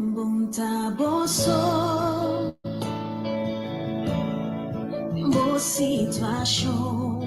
Bon ta bo so, bo situashon.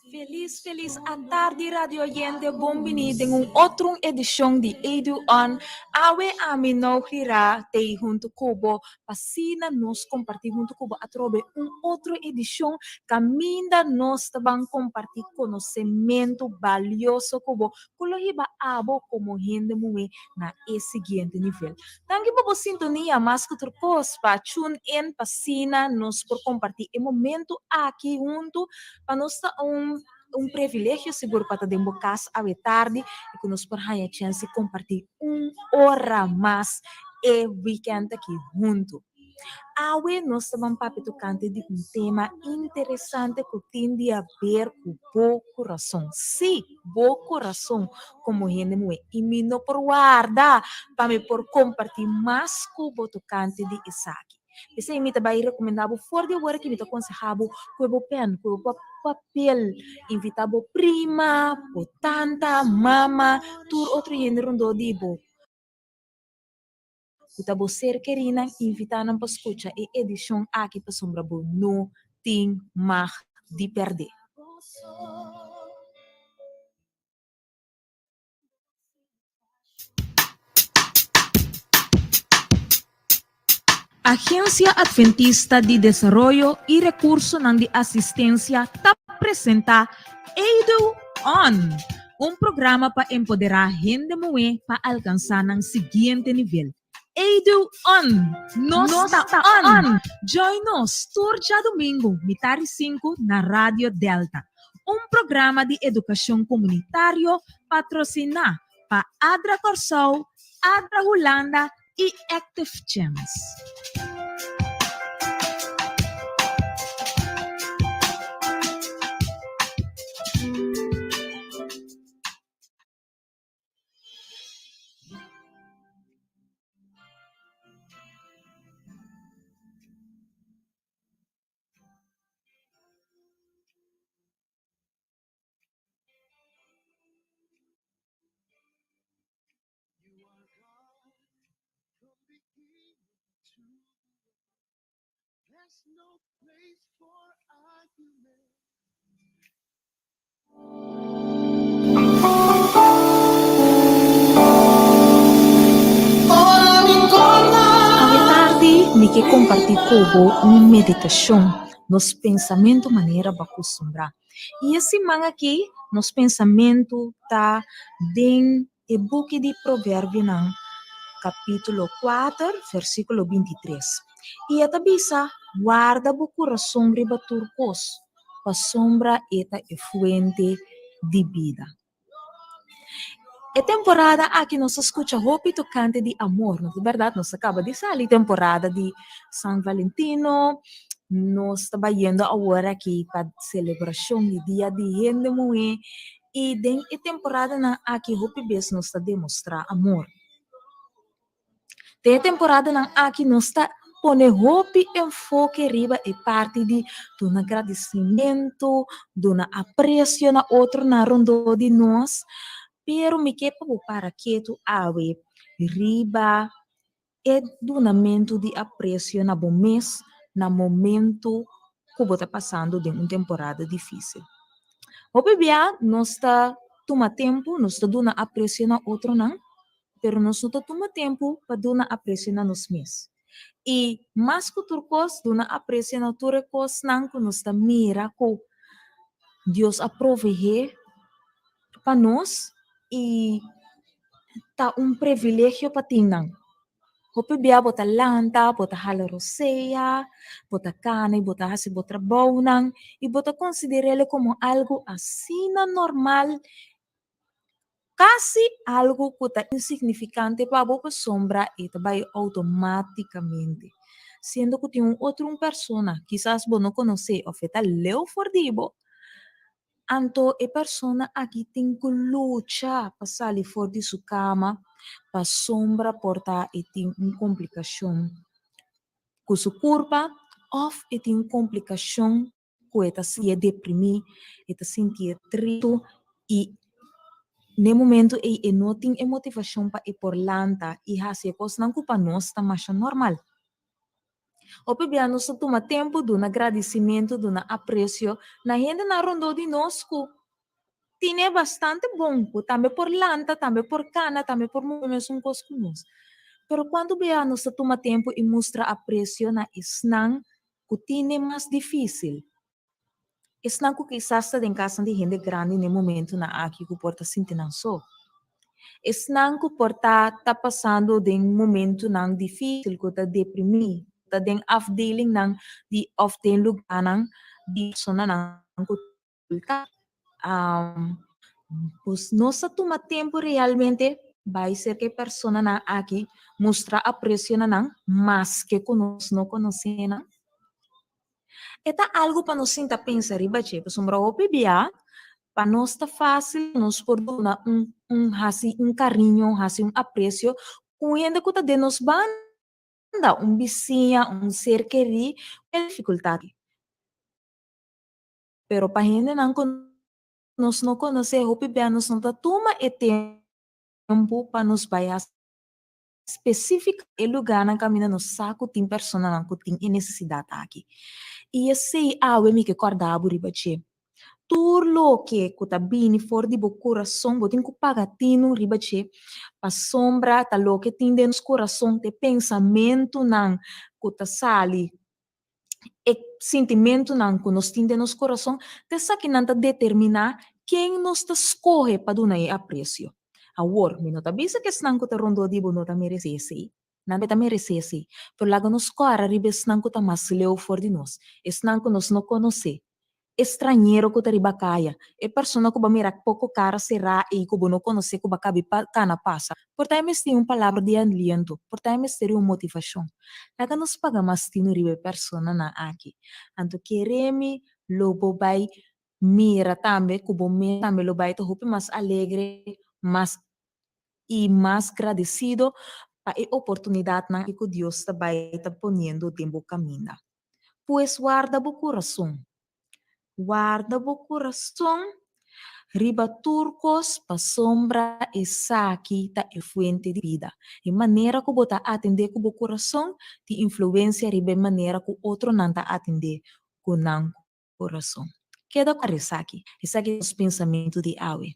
Felis felis atardi radio oyente, bon bini den un otro edishon di Edu On. Awe ami no gira tei huntu ku bo pa asina nos kompartí huntu ku bo atrobe un otro edishon kaminda nos ta ban kompartí konosementu balioso ku bo ku lo hiba abo komo hende muhé na e siguiente nivel. Danki pa bo sintonia mas ku tur kos pa tune in pa asina nos por kompartí e momentu aki huntu. Pa nos ta un un privilegio sigur pa ta den bo kas awe tardi i ku nos por haña chèns di kompartí un ora mas e wikènt aki huntu. Awe nos ta ban papia tokante di un tema interesante ku tin di haber ku bo kurason. Sí, bo kurason komo hende muhé. I mi no por warda pa mi por kompartí mas ku bo tokante di esaki. P'esei mi ta bai rekomendá bo for di awor aki, mi ta konsehá bo kue bo pèn, kue bo papel, invitá bo prima, bo tanta, mama, tur otro hende rondó di bo. Ku ta bo ser kerinan, invitá nan pa skucha e edishon aki pasobra bo no tin mag di pèrdè. Agensia Adventista di Desaroyo i Rekursonan di Asistensia ta presentá Edu On! Un programa pa empoderá hende muhé pa alkansá nan siguiente nivel. Edu On! Nos ta on! Join nos tur djadumingu mitari sinku na Radio Delta. Un programa di edukashon komunitario patrosiná pa ADRA Kòrsou, ADRA Hulanda i Active Chance. You are God from beginning to the end. There's no place for argument. Awe tardi mi ke kompartí ku bo un meditashon, nos pensamentu manera bo a kustumbrá. I e siman akí nos pensamentu ta den E buki di Proverbionan, kapítulo kuater, versíkulo bintitres. I e ta bisa, Warda bo kurason riba tur kos, pasobra e ta e fuente di bida. E temporada aki nos a skucha hopi tokante di amor, no ta bèrdat? Nos a kaba di sali temporada di San Valentino, nos ta bayendo awor aki pa selebrashon di Dia di Hende Muhé, I den e temporadanan aki hopi bes nos ta demostrá amor. Den e temporadanan aki nos ta pone hopi enfoke riba e parti di duna gradisimentu, duna apresio na otronan rondó di nos, pero mi ke pa bo para ketu awe riba e dunamentu di apresio na bo mes na momentu ku bo ta pasando den un temporada difísil. Hopi bia nos ta tuma tempu, nos ta duna apresio na otronan, pero nos no ta tuma tempu pa duna apresio na nos mes. I mas ku tur kos, duna apresio na tur e kosnan ku nos ta mira ku Dios a proveé pa nos i ta un privilegio pa tin nan. Hopi bia bo ta lanta, bo ta hala rosea, bo ta kana i bo ta hasi bo trabounan i bo ta konsider'el komo algu asina normal, kasi algu ku ta insignifikante pa bo pasobra e ta bai outomátikamente. Siendo ku tin un otro un persona, kisas bo no konosé òf e ta leu for di bo, Anto e persona aki tin ku lucha pa sali for di su kama pasobra por ta e tin un komplikashon ku su kurpa òf e tin un komplikashon ku e ta sintié deprimí, e ta sintié tristu i N'e momento ei e no tin e motivashon pa e por lanta i hasi e kosnan ku pa nos ta masha normal. Hopi bia nos ta tuma tempu duna gradisimentu, duna apresio na hendenan rondó di nos ku tine bastante bon, ku tambe por lanta, tambe por kana, tambe por move mesun kos ku nos. Pero kuantu bia nos ta tuma tempu i mustra apresio na esnan ku tine mas difísil? Esnan ku kisas ta den kasnan di hende grandi n'e momentunan aki ku por ta sinti nan so. Esnan ku por ta ta pasando den momentunan difísil, ku ta deprimí, ku ta den afdelingnan di òf den lugánan di personanan ku ta Pues nos ta tuma tempu realmente bai serka e personanan aki, mustra apresio na nan maske ku nos no konosé nan. E ta algu pa nos sinta pensa riba dje, pasobra hopi bia pa nos ta fásil nos por duna un un hasi un kariño, hasi un apresio ku un hende ku ta den nos banda, un bisiña, un ser kerí ku e difikultat. Pero pa hendenan ku nos no konosé hopi bia nos no ta tuma e tempu pa nos bai hasi Spesífiko e lugánan kaminda nos sa ku tin personanan ku tin e nesesidat aki. I esei awe mi ke kòrda bo riba dje. Tur loke ku ta bini for di bo kurason, bo tin ku paga tinu riba dje, pasobra ta loke tin den nos kurason, ta e pensamentunan ku ta sali, e sintimentunan ku nos tin den nos kurason, ta esakinan ta determiná ken nos ta skohe pa duna e apresio. Awor, mi no ta bisa ku esnan ku ta rondó di bo no ta meresé esei. Nan ta meresé esei. Pero laga nos kòrda riba esnan ku ta mas leu for di nos, esnan ku nos no konosé, e strañero ku ta riba kaya, e persona ku bo a mira poko kara será ei ku bo no konosé ku bo a kabi pa kana pasa. Por ta e mester un palabra di aliento, por ta e mester un motivashon. Laga nos paga mas tinu riba e personanan aki. Anto kere mi lo bo bai mira tambe ku bo mes tambe lo bai ta hopi mas alegre, mas i mas gradesido pa e oportunidatnan ku Dios ta bai ta poniendo den bo kaminda. Pues warda bo kurason. Warda bo kurason riba tur kos pasobra esaki ta e fuente di bida. E manera ku bo ta atendé ku bo kurason tin influensia riba e manera ku otronan ta atendé ku nan kurason. Keda ku esaki. Esaki ta nos pensamentu di awe.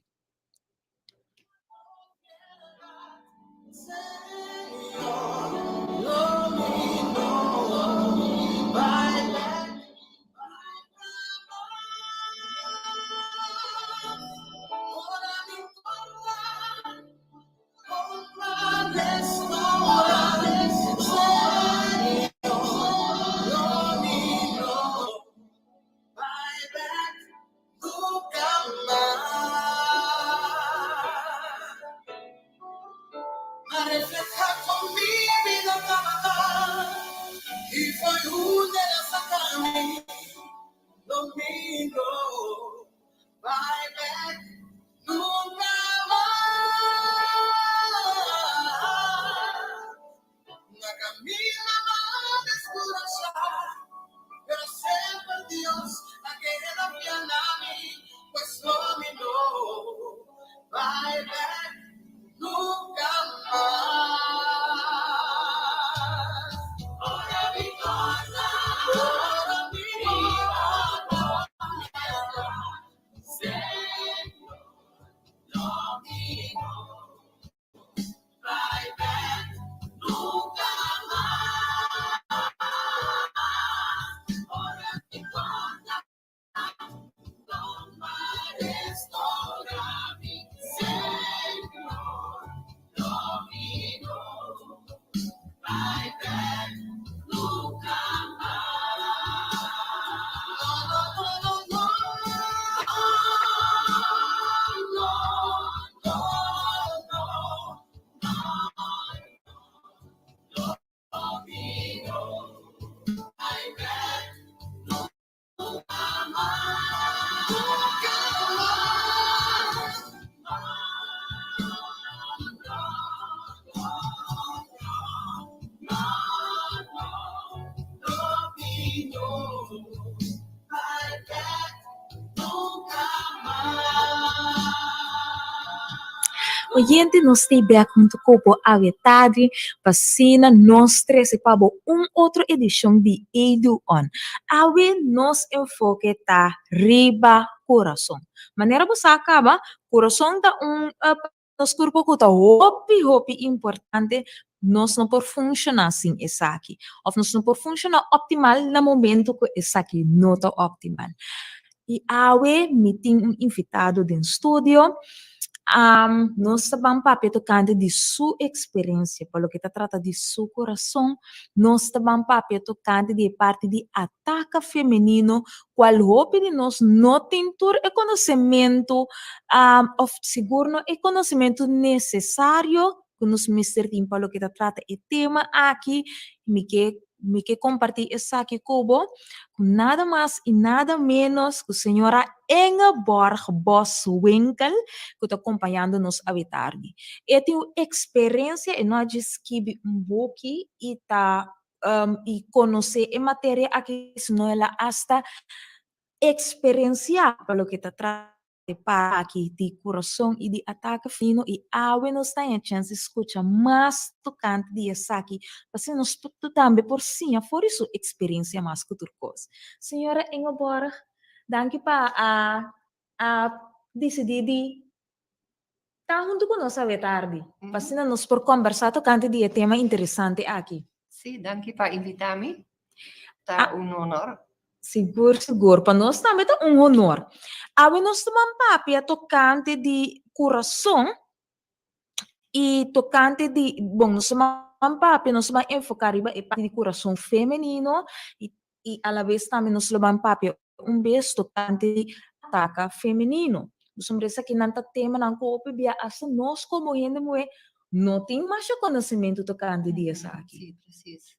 Oyente, nos ta bek huntu ku bo awe tardi pa asina nos trese pa bo un otro edishon di Edu On. Awe nos enfoke ta riba kurason. Manera bo sa kaba, kurason ta un nos kurpo ku ta hopi hopi importante, nos no por funshoná sin esaki. Òf nos no por funshoná optimal na momento ku esaki no ta optimal. I awe mi tin un invitado den studio. Nos ta ban papia tokante di su eksperensia pa loke ta trata di su kurason. Nos ta ban papia tokante di e parti di ataka femenino, kual hopi di nos no tin tur e konosementu òf sigur no e konosementu nesesario ku nos mester tin pa loke ta trata e tema aki. Mi ke mi ke kompartí esaki ku bo, ku nada mas i nada ménos ku señora Ingeborg Boswinkel ku ta kompañando nos awe tardi. E tin un eksperensia, e no a djis skibi un buki i ta i konosé e materia aki, sino el a asta eksperensiá pa loke ta trata e parti aki di kurason i di atake fino i awe nos ta haña chèns di skucha mas tokante di esaki pa asina nos tambe por siña for di su eksperensia mas ku tur kos. Señora Ingeborg, danki pa a a disidí di ta huntu ku nos awe tardi pa asina nos por kòmbersá tokante di e tema interesante aki. Sí, danki pa invitá mi. Ta un honor. Sigur, sigur. Pa nos tambe ta un honor. Awe nos ta ban papia tokante di kurason i tokante di, bon, nos ta ban papia, nos ta ban enfoká riba e parti di kurason femenino i alabes tambe nos lo ban papia un bes tokante di ataka femenino. Pasobra esakinan ta temanan ku hopi bia asta nos komo hende muhé no tin masha konosementu tokante di esaki. Sí, presis.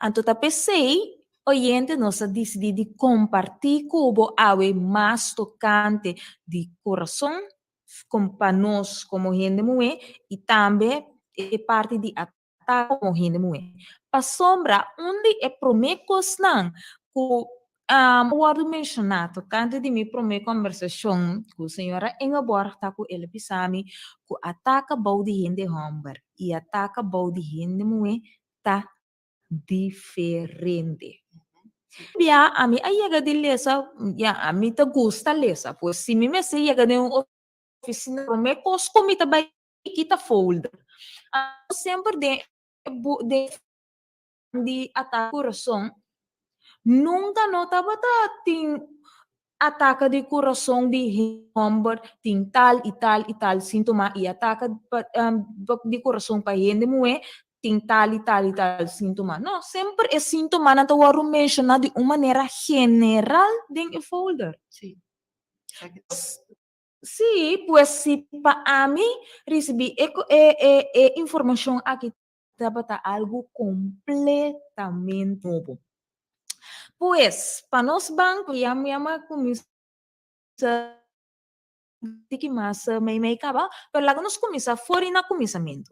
Anto ta p'esei, oyente, nos a disidí di kompartí ku bo awe mas tokante di kurason pa nos komo hende muhé i tambe e parti di ataka komo hende muhé. Pasobra un di e promé kosnan ku a wòrdu menshoná tokante di mi promé kòmbersashon ku señora Ingeborg ta ku el a bisa mi ku ataka bou di hende hòmber i ataka bou di hende muhé ta diferente. Bia ami a yega di lesa, ya ami ta gusta lesa, pues si mi mester yega den un oficina prome cos cu mi ta bay kita folder. Semper den den di atake curason, nunca no tabata tin Ataka di kurason di hende tin tal i tal i tal síntoma i ataka di kurason pa hende muhé tin tal i tal i tal síntoma. No, semper e síntomanan ta wòrdu menshoná di un manera general den e folder. Sí. Sí, pues si pa ami risibí e e e informashon aki tabata algu kompletamente nobo. Pues, pa nos banko ya mi a kuminsá tiki mas meimei kaba, pero laga nos kuminsá for di na kuminsamentu.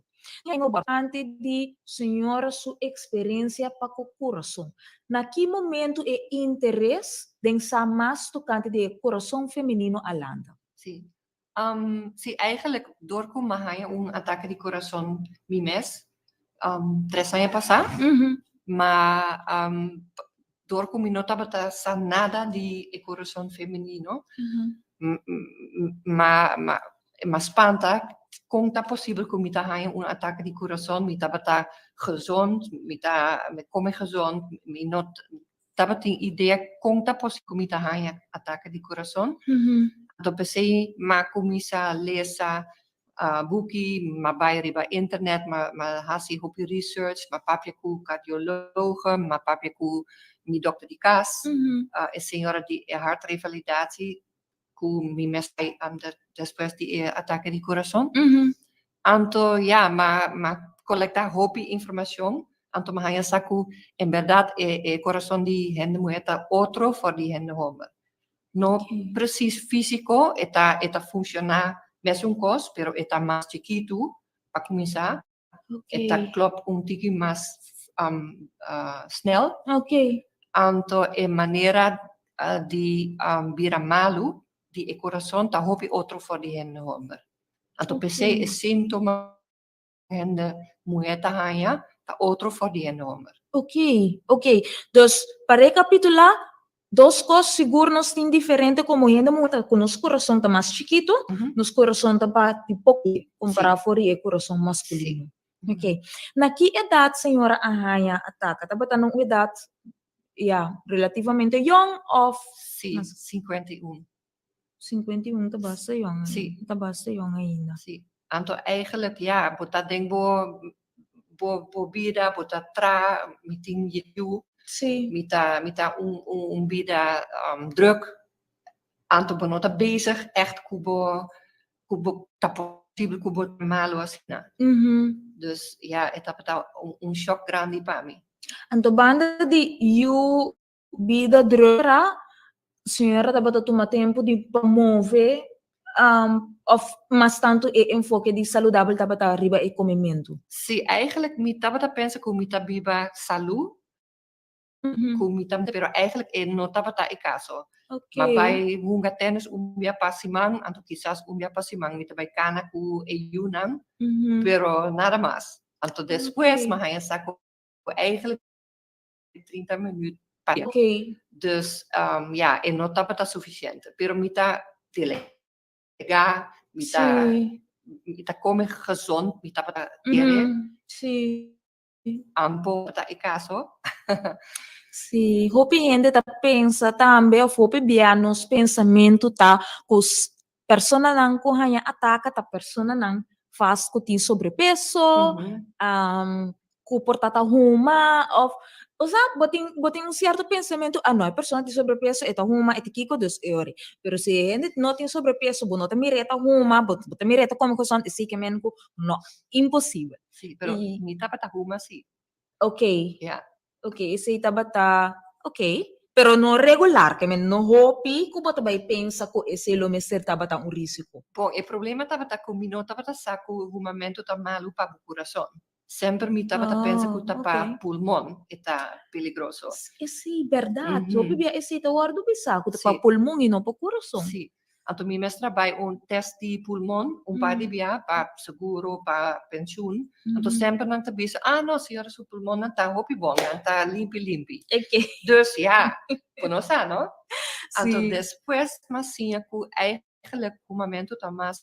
Bastante di señora su eksperensia pa ku kurason. Na ki momentu e interes den sa mas tokante di e kurason femenino a lanta? Sí. Sí, eigenlijk door ku mi a haña un atake di kurason mi mes, 3 aña pasá, ma door ku mi no tabata sa nada di e kurason femenino, m'a m'a spanta kon ta posibel ku mi ta haña un atake di kurason, mi tabata gezond, mi ta mi kome gezond, mi no tabatin idea kon ta posibel ku mi ta haña atake di kurason. Anto p'esei m'a kuminsá lesa buki, m'a bai riba internet, m'a hasi hopi research, m'a papia ku kardiologen, m'a papia ku mi dòkter di kas, e señora di e hartrevalidatie ku mi mes bai despues di e atake di kurason. Anto ya, m'a kolektá hopi informashon, anto m'a haña sa ku en bèrdat e kurason di hende muhé ta otro for di hende hòmber. No presis físiko, e ta e ta funshoná mesun kos, pero e ta mas chikitu pa kuminsá, e ta klòp un tiki mas snèl. Anto e manera di bira malu di e kurason ta hopi otro for di hende hòmber. Anto p'esei e síntoma hende muhé ta haña ta otro for di hende hòmber. Ok, ok. Dus pa rekapitulá, dos kos sigur nos tin diferente komo hende muhé ta ku nos kurason ta mas chikitu, nos kurason ta bati poko kompará for di e kurason maskulino. Ok. Na ki edat señora a haña ataka? Tabata na un edat, ya, relativamente yòn òf? Sí, 51. 51 ta basta yòn. Sí. Ta basta yòn ainda. Sí. Anto eigenlijk ja, bo ta den bo bo bo bida, bo ta traha, mi tin yu. Mi ta un bida druk. Anto bo no ta bezig echt ku bo ta posibel ku bo ta malu asina. Dus ja, e tabata un shock grandi pa mi. Anto banda di yu, bida druk, señora tabata tuma tempu di pa move òf mas tantu e enfoke di saludabel tabata riba e komementu? Sí, eigenlijk mi tabata pensa ku mi ta biba salú, ku mi ta, pero eigenlijk e no tabata e kaso. M'a bai hunga tennis un bia pa siman, anto kisas un bia pa siman mi ta bai kana ku e yunan, pero nada mas. Anto despues m'a haña sa ku eigenlijk 30 minuut pa dia. Dus ja, e no tabata sufisiente. Pero mi ta delegá, mi ta kome gezond, mi tabata kere. Ampo ta e kaso. Sí, hopi hende ta pensa tambe, òf hopi bia nos pensamentu ta ku personanan ku haña ataka ta personanan fast ku tin sobrepeso, ku por ta ta huma, òf, osea, bo tin un sierto pensamentu, ah no, e persona tin sobrepeso, e ta huma, e ta kiko, dus e ori. Pero si e hende no tin sobrepeso, bo no ta mira e ta huma, bo ta mira e ta kome kosnan, esei ke men ku no, imposibel. Sí, pero mi tabata huma sí. Ok, esei tabata, ok. Pero no regular, ke men no hopi ku bo ta bai pensa ku esei lo mester tabata un risiko. Bon, e problema tabata ku mi no tabata sa ku humamentu ta malu pa bo kurason. Semper mi tabata pensa ku ta pa pulmon e ta peligroso. E sí, bèrdat. Hopi bia esei ta wòrdu bisá ku ta pa pulmon i no pa kurason. Sí. Anto mi mester a bai un test di pulmon un par di bia pa seguro, pa penshun. Anto semper nan ta bisa, ah no, señora su pulmonnan ta hopi bon, nan ta limpi limpi. Dus ja, bo no sa, no? Anto despues m'a siña ku eigenlijk humamentu ta mas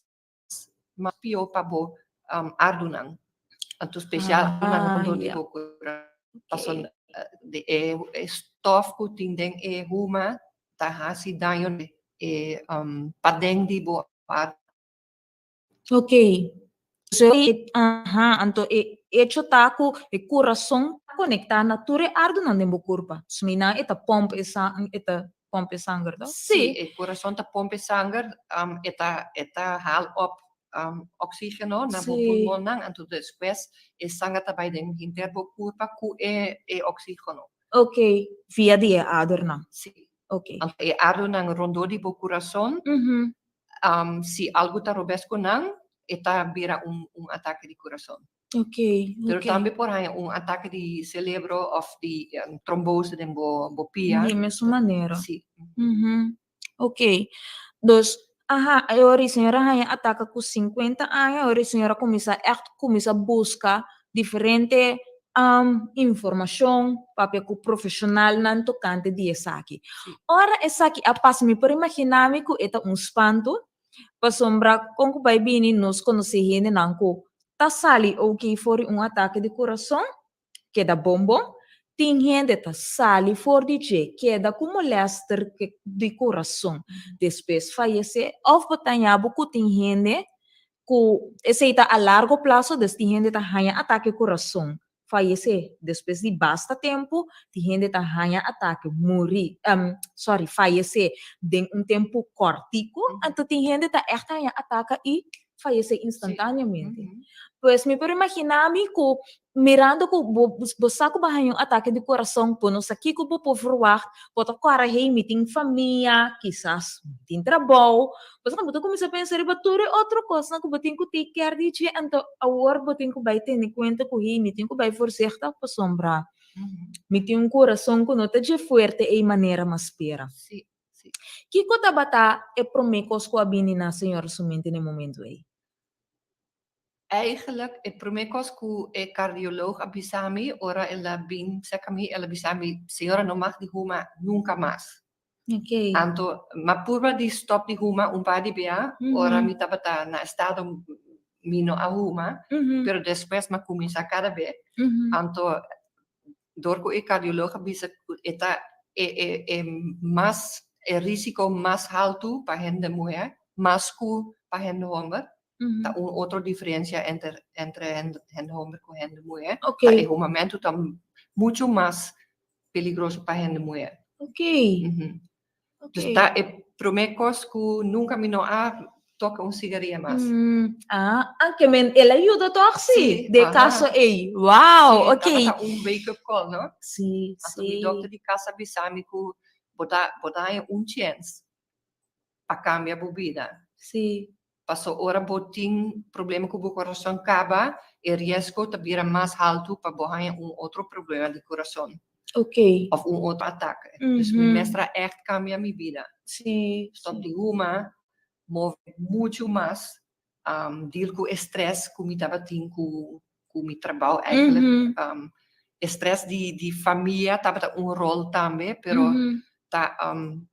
pió pa bo ardunan. Anto spesial ardunan rondó di bo kurason. Pasobra di e stof ku tin den e huma ta hasi daño e paden di bo ar. Ok. So, aha, anto e hecho ta ku e kurason ta konektá na tur e ardunan den bo kurpa. So mi nan e ta pomp e sang, e ta pomp e sanger, toch? Sí, e kurason ta pomp e sanger, e ta haal op oxígeno na bo pulmonnan, anto despues e sanger ta bai den henter bo kurpa ku e oxígeno. Ok, via di e adernan. Sí. Anto e adernan rondó di bo kurason, si algu ta robes ku nan, e ta bira un atake di kurason. Pero tambe por haña un atake di selebro òf di trombose den bo pia. Di mesun manera. Sí. Ok. Dus, aha, awor e señora haña ataka ku 50 aña, awor e señora kuminsá ègt kuminsá buska diferente informashon, papia ku profeshonalnan tokante di esaki. Ora esaki a pasa, mi por imaginá mi ku e ta un spanto, pasobra kon ku bai bini nos konosé hendenan ku ta sali oké for di un atake di kurason, keda bon bon, tin hende ta sali for di dje, keda ku molèster di kurason, despues fayesé, òf bo ta haña bo ku tin hende ku esei ta a largo plaso, dus tin hende ta haña atake kurason, fayesé despues di basta tempu, tin hende ta haña atake muri, sorry, fayesé den un tempu kòrtiku, anto tin hende ta ègt haña ataka i fayesé instantáneamente. Pues mi por imaginá mi ku mirando ku bo sa ku bo a haña un atake di kurason, bo no sa kiko bo por verwagt, bo ta kòrda, hey, mi tin famia, kisas mi tin trabou, pasobra bo ta kuminsá pensa riba tur e otro kosnan ku bo tin ku take care di dje, anto awor bo tin ku bai tene kuenta ku, hey, mi tin ku bai voorzichtig pasobra mi tin un kurason ku no ta dje fuerte ei manera m'a spera. Kiko tabata e promé kos ku a bini na señora su mente na e momento ei? Eigenlijk e promé kos ku e kardioloog a bisa mi ora el a bin serka mi, el a bisa mi, Señora no mag di huma nunka mas. Anto m'a purba di stòp di huma un par di bia, ora mi tabata na estado mi no a huma, pero despues m'a kuminsá kada be. Anto dor ku e kardioloog a bisa ku e ta e e e mas e risiko mas haltu pa hende muhé mas ku pa hende hòmber. Ta un otro diferencia entre entre hende homber ku hende muher. Ta e humamentu ta mucho mas peligroso pa hende muher. Dus ta e prome kos ku nunka mi no a toka un sigaria mas. Ah, anke men el a yuda toch si, Sí, de aha. kaso ei. Wow, Sí, oké. tabata un wake up call, no? Sí, Anto mi sí. dokter di kas a bisa mi ku bo ta bo ta haña un chèns pa kambia bo bida. Sí. Paso ora bo tin problema ku bo kurason kaba, e riesgo ta bira mas haltu pa bo haña un otro problema di kurason. Òf un otro atake. Dus mi mester a ègt kambia mi bida. Stòp di huma, move muchu mas, deal ku e strès ku mi tabatin ku ku mi trabou eigenlijk. E strès di di famia tabata un ròl tambe, pero ta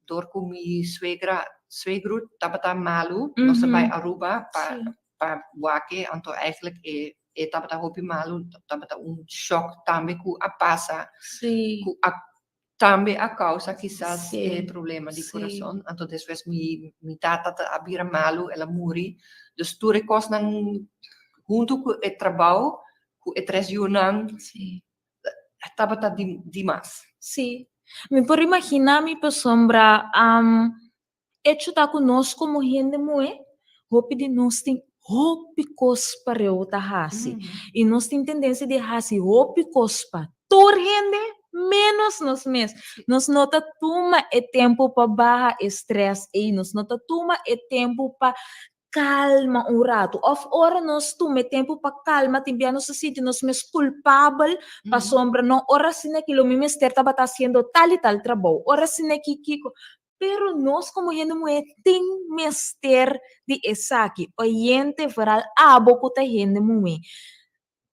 dor ku mi suegra suegro tabata malu, nos a bai Aruba pa pa wak e, anto eigenlijk e e tabata hopi malu, tabata un shòk tambe ku a pasa, ku a tambe a causa kisas e problema di corazon. Anto despues mi mi tata ta a bira malu, el a muri. Dus tur e cosnan hunto cu e trabao, cu e tres yunan, tabata di dimas. Sí. Mi por imagina mi pasobra Echo ta ku nos komo hende muhé, hopi di nos tin hopi kos pareu ta hasi. I nos tin tendensia di hasi hopi kos pa tur hende ménos nos mes. Nos no ta tuma e tempu pa baha e strès ei, nos no ta tuma e tempu pa kalma un ratu. Òf ora nos tuma e tempu pa kalma, tin bia nos ta sinti nos mes kulpabel pasobra no ora asina ki lo mi mester tabata hasiendo tal i tal trabou, ora asina ki kiko. Pero nos komo hende muhé tin mester di esaki. Oyente, vooral abo ku ta hende muhé,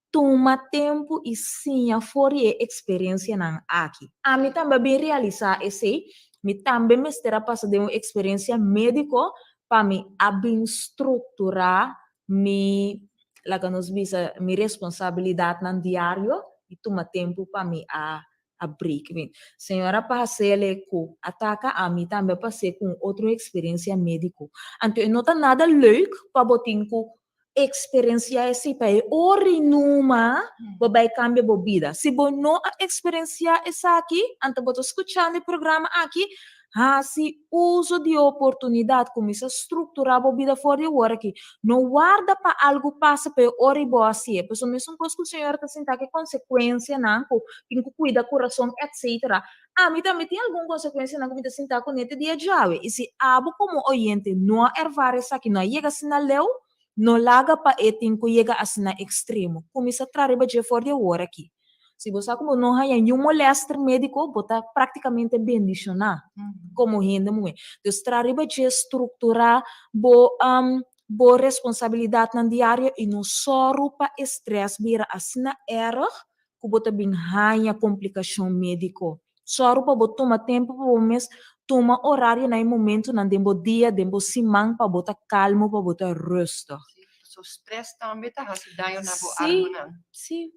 tuma tempu i siña for di e eksperensianan aki. Ami tambe a bin realisá esei, mi tambe mester a pasa den un eksperensia médiko pa mi a bin strukturá mi, laga nos bisa, mi responsabilidatnan diario i tuma tempu pa mi a a break mi. Señora pasele cu ataca ami tambe a pasé cu un otro experiencia medico. Anto e no ta nada leuk pa bo tin cu experiencia esey pa e ora y numa bo bay cambia bo bida. Si bo no a experiencia esaki, anto bo ta scuchando e programa aki, Hasi uso di e oportunidat, kuminsá strukturá bo bida for di awor aki. No warda pa algu pasa pa e ora i bo hasié. Pasobra mesun kos ku Señor ta sinta ku e konsekuensianan ku tin ku kuida kurason etsetera. Ami tambe tin algun konsekuensianan ku mi ta sinta kuné te dia djawe. I si abo komo oyente no a ervar esaki, no a yega asina leu, No laga pa e tin ku yega asina ekstremo. Kuminsá traha riba dje for di awor aki. Si bo sa ku bo no haña niun molèster médiko, bo ta práktikamente bendishoná komo hende muhé. Dus traha riba dje, strukturá bo bo responsabilidatnan diario i no sòru pa e strès bira asina èrg ku bo ta bin haña komplikashon médiko. Sòru pa bo tuma tempu pa bo mes tuma orario na e momentunan den bo dia, den bo siman pa bo ta kalmu, pa bo ta rustig. Sí, paso stress tambe ta hasi daño na bo ardunan. Sí.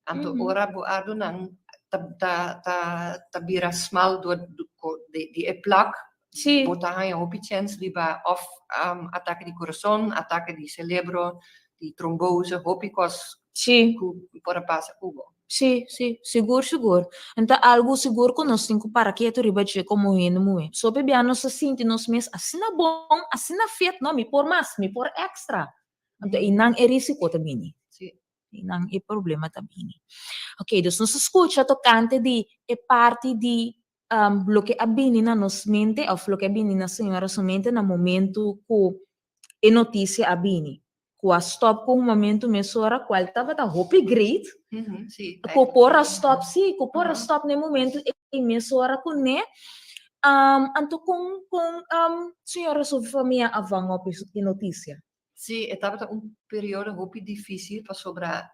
Anto ora bo ardunan ta ta ta ta bira smal dor di e plak, bo ta haña hopi chèns riba òf atake di kurason, atake di selebro, di trombose, hopi kos ku por a pasa ku bo. Sí, sí, sigur, sigur. En ta algu sigur ku nos tin ku para ketu riba dje komo hende muhé. So p'e nos ta sinti nos mes asina bon, asina fit, no, mi por mas, mi por èkstra. Anto einan e risiko ta bini. Einan e problema ta bini. Oké, dus nos a skucha tokante di e parti di loke a bini na nos mente òf loke a bini na señora su mente na momentu ku e notisia a bini. Ku a stòp ku un momentu mesora kual tabata hopi great. Ku por a stòp, sí, ku por a stòp na e momentu ei mesora kuné. Anto kon kon señora su famia a vang op e notisia? Sí, e tabata un periodo hopi difícil pasobra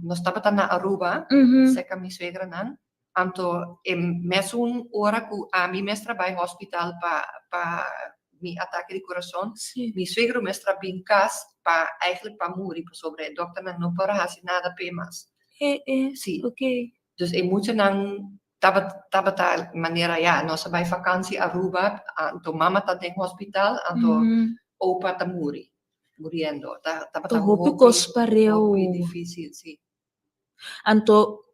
nos tabata na Aruba, serka mi suegranan, anto e mesun ora ku ami mester a bai hospital pa pa mi atake di kurason, mi suegro mester a bin kas pa eigenlijk pa muri pasobra e dokternan no por a hasi nada p'e mas. Sí. Dus e muchanan tabata manera ya nos a bai vakantie Aruba anto mama ta den hospital anto opa ta muri muriendo ta tabata hopi kos pareu hopi dificil si. Anto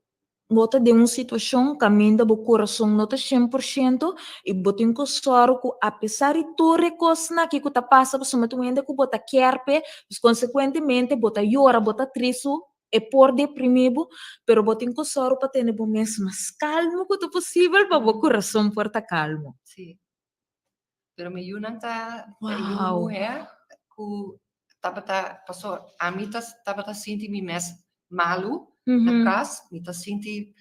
bo ta den un situacion caminda bo corazon no ta 100% y bo tin cu sòru cu apesar di tur e cosnan aki cu ta pasa pasobra ta un hende cu bo ta kier p'e pues consecuentemente bo ta yora bo ta tristu E por deprimí bo, pero bo tin ku sòru pa tene bo mes mas kalmu ku ta posibel pa bo kurason por ta kalmu. Sí. Pero mi yunan ta e yu muhé ku tabata, paso ami ta tabata sinti mi mes malu na kas, mi ta sinti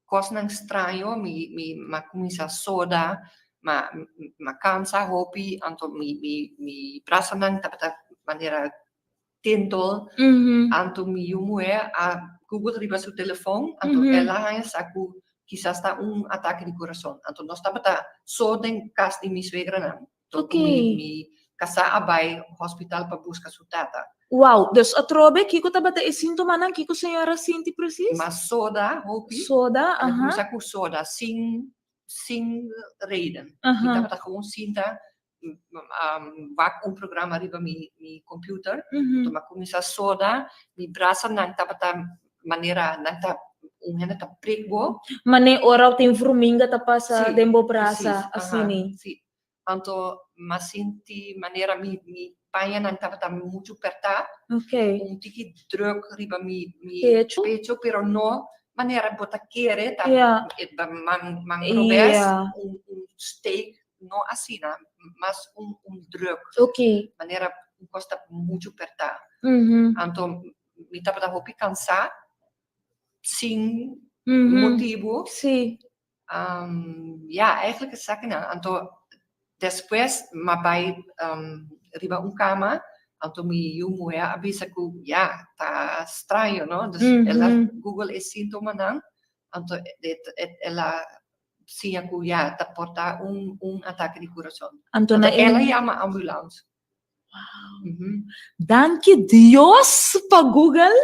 kosnan straño, mi mi m'a kuminsá soda, m'a m'a kansa hopi, anto mi mi mi brasanan tabata manera Tintol, anto mi yu muhé a google riba su telefon, anto el a haña sa ku kisas ta un atake di kurason. Anto nos tabata so den kas di mi suegranan. Anto ku mi kasá a bai hospital pa buska su tata. Wow, dus atrobe kiko tabata e síntomanan? Kiko señora a sinti presis? Mas soda hopi. Soda, El a aha. kuminsá ku soda sin sin reden. Mi tabata gewoon sinta wak un programa riba mi mi computer. Anto mi a cuminsa soda, mi brasanan tabata manera nan ta un hende ta prik bo. Mane ora tin vruminga ta pasa Sí, den bo precies, brasa, aha, asini. sí. Anto mi a sinti manera mi mi pañanan tabata muchu pertá. Un tiki druk riba mi mi Pecho. pecho, pero no manera bo ta kere ta man man robes, un un steek no asina, mas un un druk. Manera un kos ta muchu pertá. Anto mi tabata hopi kansá sin motibu. Ya, eigenlijk esakinan. Anto despues m'a bai riba un kama, anto mi yu muhé a bisa ku ya, ta straño, no? Dus el a google e síntomanan, anto el a siña ku ya ta por ta un un atake di kurason. Anto na El a yama ambulans. Wow. Danki Dios pa Google.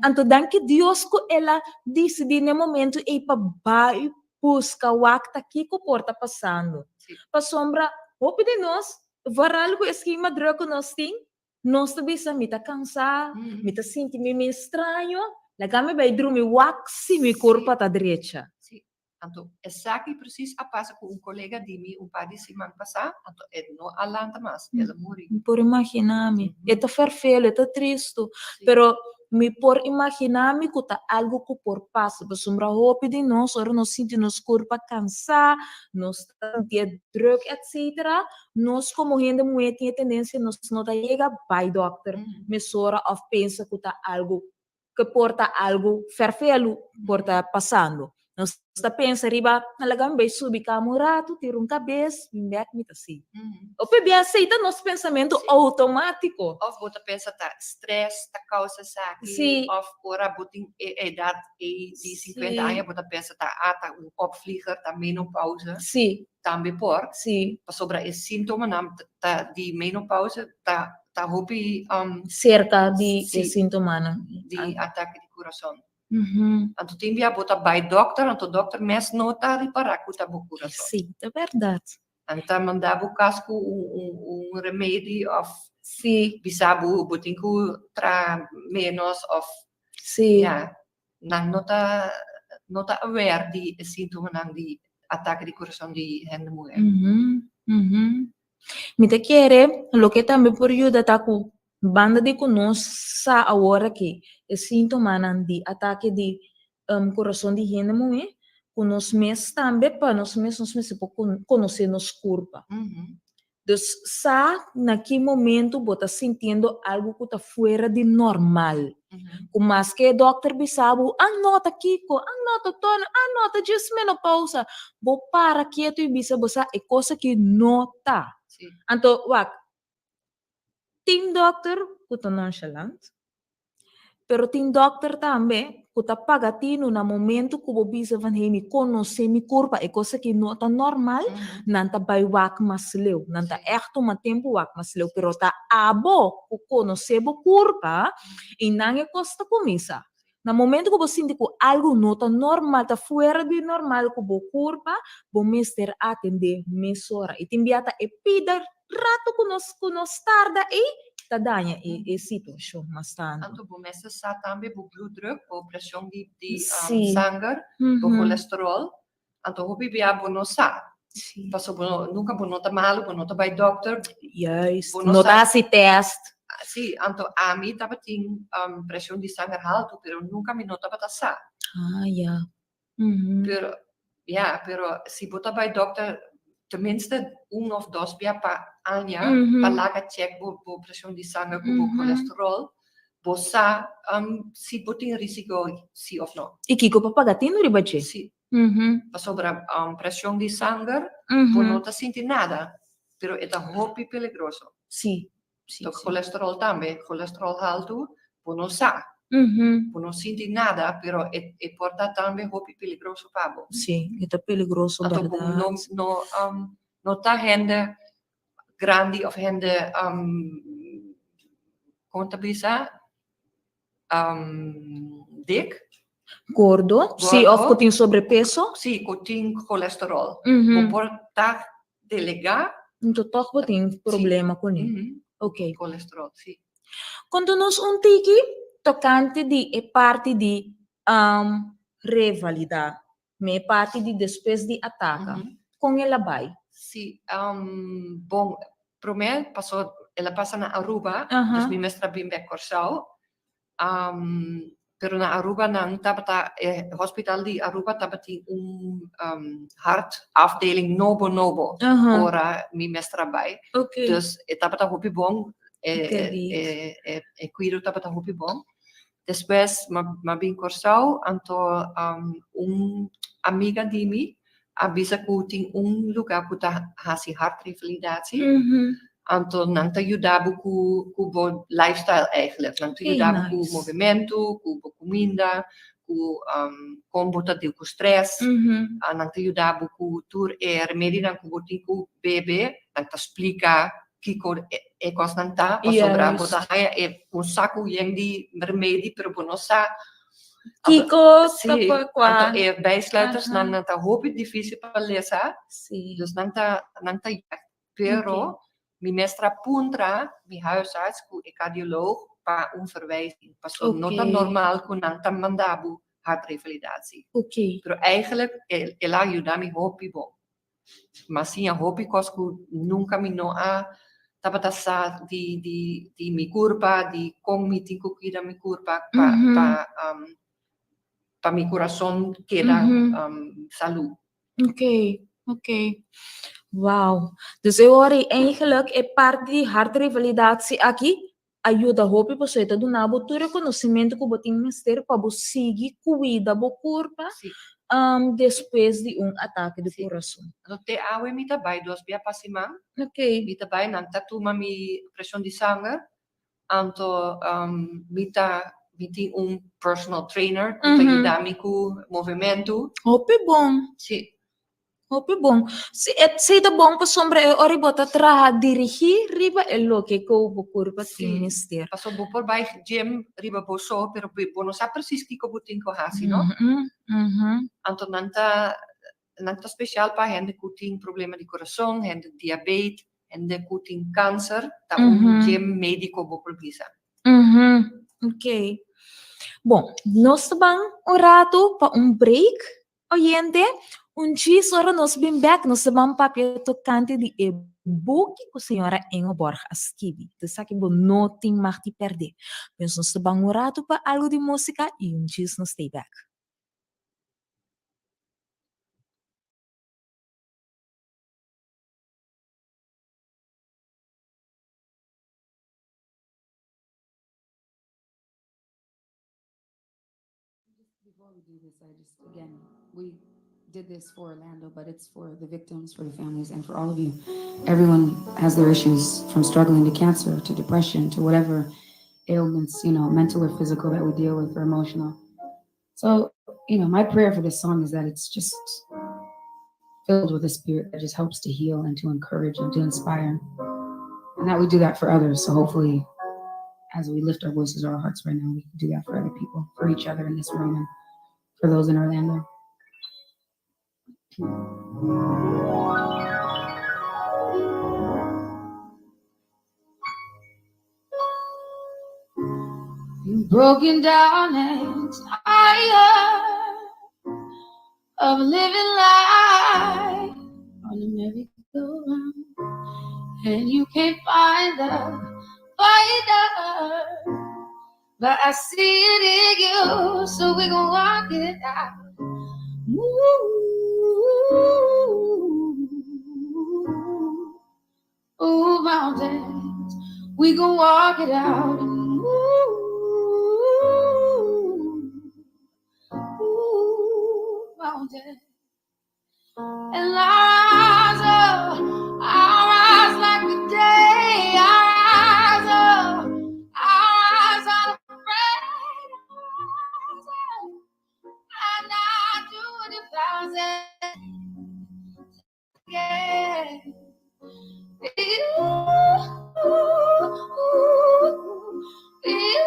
Anto danki Dios ku el a disidí na e momento ei pa bai buska wak ta kiko por ta pasando. Pasobra hopi di nos, vooral ku e skema druk ku nos tin, nos ta bisa mi ta kansá, mi ta sinti mi mes straño, laga mi bai drumi wak si mi kurpa ta drecha. Anto esaki precies a pasa cu un colega di mi un par di siman pasa, anto e no a lanta mas, el a muri. Mi por imagina mi. E ta ferfelo, e ta tristo, pero mi por imagina mi cu ta algo cu por pasa, pasobra hopi di nos ora nos sinti nos curpa cansa, nos ta sinti e druk etcetera, nos como hende muhe tin e tendencia nos no ta yega bay dokter mesora of pensa cu ta algo ke por ta algu ferfelu por ta pasando. Nos ta pensa riba, laga mi bai subi kama un ratu, tira un kabes, bin bek mi ta si. Hopi bia esei ta nos pensamentu outomátiko. Òf bo ta pensa ta strès ta kousa esaki, òf ora bo tin e edat ei di 50 aña bo ta pensa ta ah ta un opvlieger, ta menopauze. Tambe por. Pasobra e síntomanan ta di menopauze ta ta hopi Serka di e sintomanan. Di atake di kurason. Anto tin bia bo ta bai dòkter, anto dòkter mes no ta ripará ku ta bo kurason. Si, ta bèrdat. Nan ta manda bo kas ku un remedi òf bisa bo bo tin ku traha ménos òf ya. Nan no ta no ta aware di e sintomanan di atake di kurason di hende muhé. Mi ta kere loke tambe por yuda ta ku banda di ku nos sa awor aki e sintomanan di atake di kurason di hende muhé, ku nos mes tambe pa nos mes nos mester por konosé nos kurpa. Dus sa na ki momento bo ta sintiendo algu ku ta fuera di normal. Ku maske e dòkter bisa bo, a nota kiko, a nota tono, a nota djis menopousa, bo para ketu i bisa bo sa e kos aki no ta. Anto wak, Tin dòkter ku ta nonchalant, pero tin dòkter tambe ku ta paga tinu na momento ku bo bisa van hey mi konosé mi kurpa e kos aki no ta normal, nan ta bai wak mas leu, nan ta ègt tuma tempu wak mas leu, pero ta abo ku konosé bo kurpa i nan e kos ta kuminsá. Na momento ku bo sinti ku algu no ta normal, ta fuera di normal ku bo kurpa, bo mester atendé mesora. I tin bia ta e pida rato ku nos ku nos tarda ei ta daña e e situashon mas tantu. Anto bo mester sa tambe bo bloeddruk, bo preshon di di Sí. sanger, bo kolesterol. Anto hopi bia bo no sa. Sí. Paso bo no, nunca bo no ta malo, bo no ta bai dokter. Juist. Bo no No ta sa. hasi test. Sí, anto ami tabatin um, presión di sanger haltu, pero nunca mi no tabata sa. Ah, ja. Pero, ja, pero si bo ta bai dokter tenminste un of dos bia pa aña, pa laga check bo, bo presión di sanger ku bo kolesterol, bo sa um, si bo tin risico si of no. I kiko pa paga tinu riba dje? Si. Pasobra um, presión di sanger, bo no ta sinti nada, pero e ta hopi peligroso. Sí. Sí, Tok sí. kolesterol tambe, kolesterol haltu, bo no sa. Bo no sinti nada, pero e, e por ta tambe hopi peligroso pa bo. Sí, e ta peligroso, Anto bo berdad. no, no, um, no ta hende grandi of hende, um, kon ta bisa? Um, dik. Gordo, sí, of Gordo. ku tin sobrepeso. Sí, ku tin kolesterol. Mhm. Bo por ta delegá. Anto tòg bo tin problema kuné. Mhm. Ok. Kolesterol, sí. Konta nos un tiki tokante di e parti di um, revalidá. Me e parti di despues di ataka. Kon el a bai? Sí, bon, promé pasó el a pasa na Aruba, dus mi mester a bin bèk Kòrsou. Pero na Aruba nan tabata, e hospital di Aruba tabatin un hartafdeling nobo nobo ora mi mester a bai. Dus e tabata hopi bon, e e kuido tabata hopi bon. Despues m'a bin Kòrsou, anto un amiga di mi a bisa ku tin un lugá ku ta hasi hartrevalidatie. Anto nan ta yuda bo ku ku bo lifestyle eigenlijk. Nan ta yuda bo ku movementu, ku bo kuminda, ku kon bo ta deal ku stress. Nan ta yuda bo ku tur e remedinan ku bo tin ku bebe. Nan ta splika kiko e kosnan ta, pasobra bo ta haña e un saku yen di remedi, pero bo no sa Kiko Sí, ta pa kua. anto e bijsluiters nan nan ta hopi difícil pa lesa, Sí. dus nan ta nan ta yek. Pero mi mester a puntra mi huisarts ku e cardioloog pa un verwijzing, pasobra no ta normal ku nan ta manda bo hartrevalidatie. Pero eigenlijk el a yuda mi hopi bon. M'a siña hopi kos ku nunka mi no a tabata sa di di di mi kurpa, di kon mi tin ku kuida mi kurpa pa pa pa mi kurason keda salú. Ok, ok. Wow. Dus e ora ei eigenlijk e parti di hartrevalidatie aki a yuda hopi pasobra e ta duna bo tur e konosementu ku bo tin mester pa bo sigui kuida bo kurpa despues di un atake di kurason. Anto te awe mi ta bai dos bia pa siman. Mi ta bai, nan ta tuma mi preshon di sanger, anto mi ta mi tin un personal trainer ku ta yuda mi ku movementu. Hopi bon. Si. Hopi bon. Si e si ta bon pasobra e ora bo ta traha dirigí riba e loke ku bo kurpa tin mester. Pasobra bo por bai gym riba bo so, pero bo no sa presis kiko bo tin ku hasi, no? Anto nan ta nan ta spesial pa hende ku tin problema di kurason, hende diabet, hende ku tin kanser, ta un gym médiko bo por bisa. Oké. Bon, nos ta ban un ratu pa un break. Oyente, un djis ora nos bin bek nos ta ban papia tokante di e buki ku señora Ingeborg a skibi. Ta esaki bo no tin mag di pèrdè. Pues nos ta ban un ratu pa algu di músika i un djis nos ta ei bek. Just before we do this, I just, again, we did this for Orlando, but it's for the victims, for the families, and for all of you. Everyone has their issues from struggling to cancer to depression to whatever ailments, mental or physical that we deal with or emotional. So, my prayer for this song is that it's just filled with a spirit that just helps to heal and to encourage and to inspire. And that we do that for others. So hopefully, as we lift our voices or our hearts right now, we can do that for other people, for each other in this room, and for those in Orlando. Broken down and tired of living life on a merry-go-round, and you can't find the fighter, but I see it in you, so we gon' walk it out. Move, move mountains, we gon' walk it out. And move, move mountains, and I'll rise up, I'll rise like the day. I'll rise up, I'll rise unafraid. I'll rise up, and I'll do it 1,000 again. You, you, you.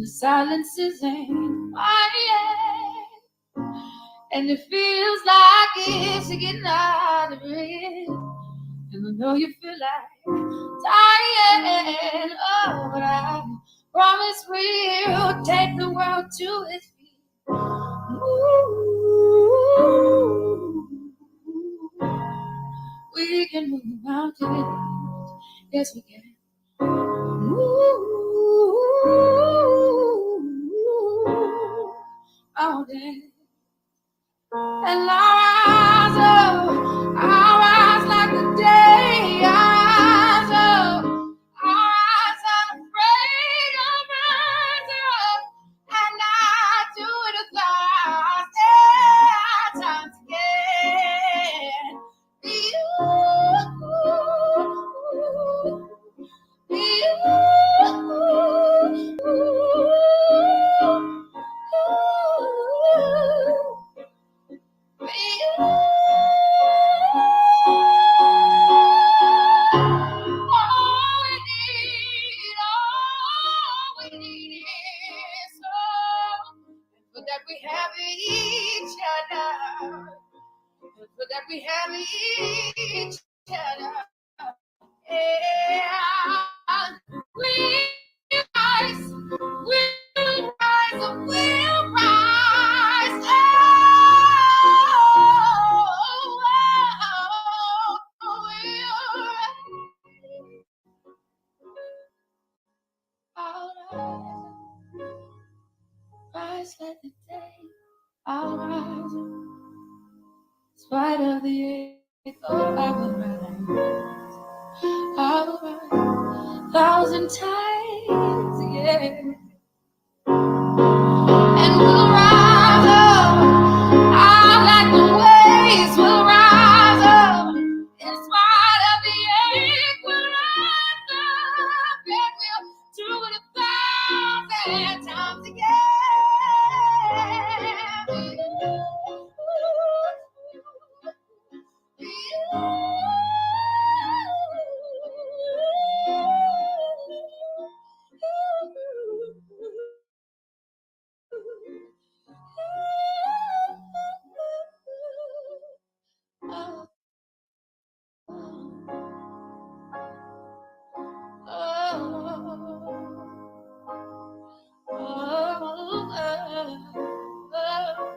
The silence isn't quiet, and it feels like it's getting out of breath. And I know you feel like dying, oh, but I promise we'll take the world to its feet. Ooh, we can move mountains, yes we can. Ooh, mountains. And I'll rise up, I'll rise like the day. I'll rise up, I'll rise unafraid. I'll rise up, and I'll do it 1,000 times again. You, you, All we need, all we need is love. For that we have each other. For that we have each other. Yeah. We rise, we'll rise, we'll rise. Oh, oh, we'll rise. I'll rise, rise like the day. I'll rise, in spite of the ache. Oh, I will rise. I will rise 1,000 times, yeah. And we'll rise up, out like the waves. We'll rise up, in spite of the ache. We'll rise up, and we'll do it 1,000 times again. Oh, oh, oh, oh, oh.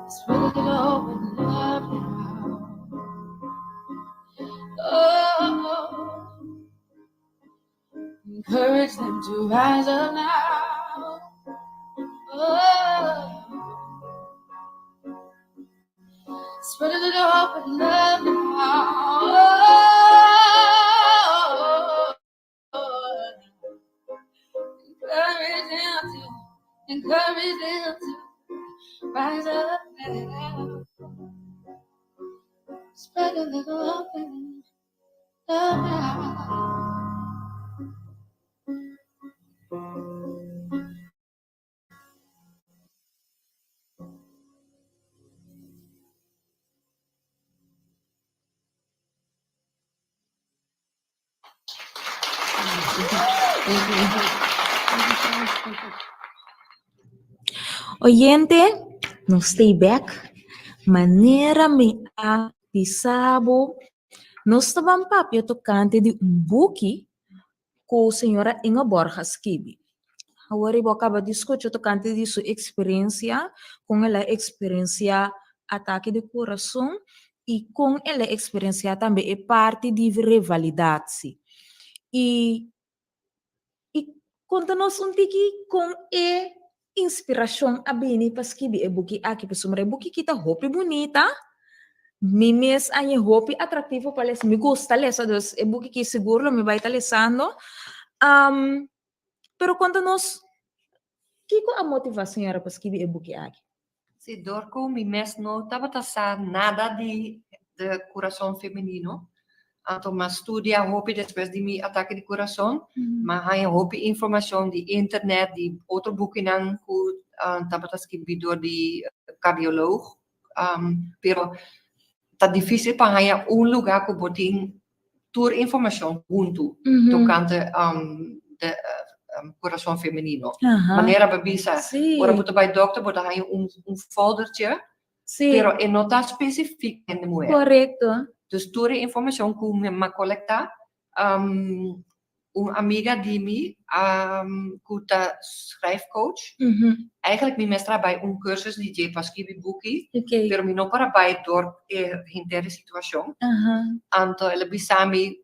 It's really open up now. Oh, encourage them to rise up now. Oh, Spread a little hope and love now. Oh, encourage them to, encourage them to rise up now. Spread a little hope and love now. Oyente, nos stay back. Manera mi a bisa bo, nos ta ban papia tokante di un buki ku señora Ingeborg a skibi. Awor bo a kaba di skucha tokante di su eksperensia, kon el a eksperensiá atake di kurason i kon el a eksperensiá tambe e parti di revalidatsi. I i konta nos un tiki kon e inspirashon a bini pa skibi e buki aki, pasobra e buki aki ta hopi bunita, mi mes a haña hopi atraktivo pa lesa, mi gusta lesa, dus e buki aki sigur lo mi bai ta lesando. Pero konta nos kiko a motivá señora pa skibi e buki aki? Sí, dor ku mi mes no tabata sa nada di de kurason femenino, anto m'a studia hopi despues di mi atake di kurason, m'a haña hopi informashon di internet, di otro bukinan ku tabata skibi dor di kardioloog, pero ta difísil pa haña un lugá ku bo tin tur informashon huntu tokante de kurason femenino. Manera bo bisa, ora bo ta bai dòkter bo ta haña un foldertje, pero e no ta spesifik hende muhé. Dus tur e informashon ku mi a kolektá Un amiga di mi ku ta schrijfcoach, eigenlijk mi mester a bai un cursus di dje pa skibi buki, pero mi no por a bai dor e henter e situashon. Anto el a bisa mi,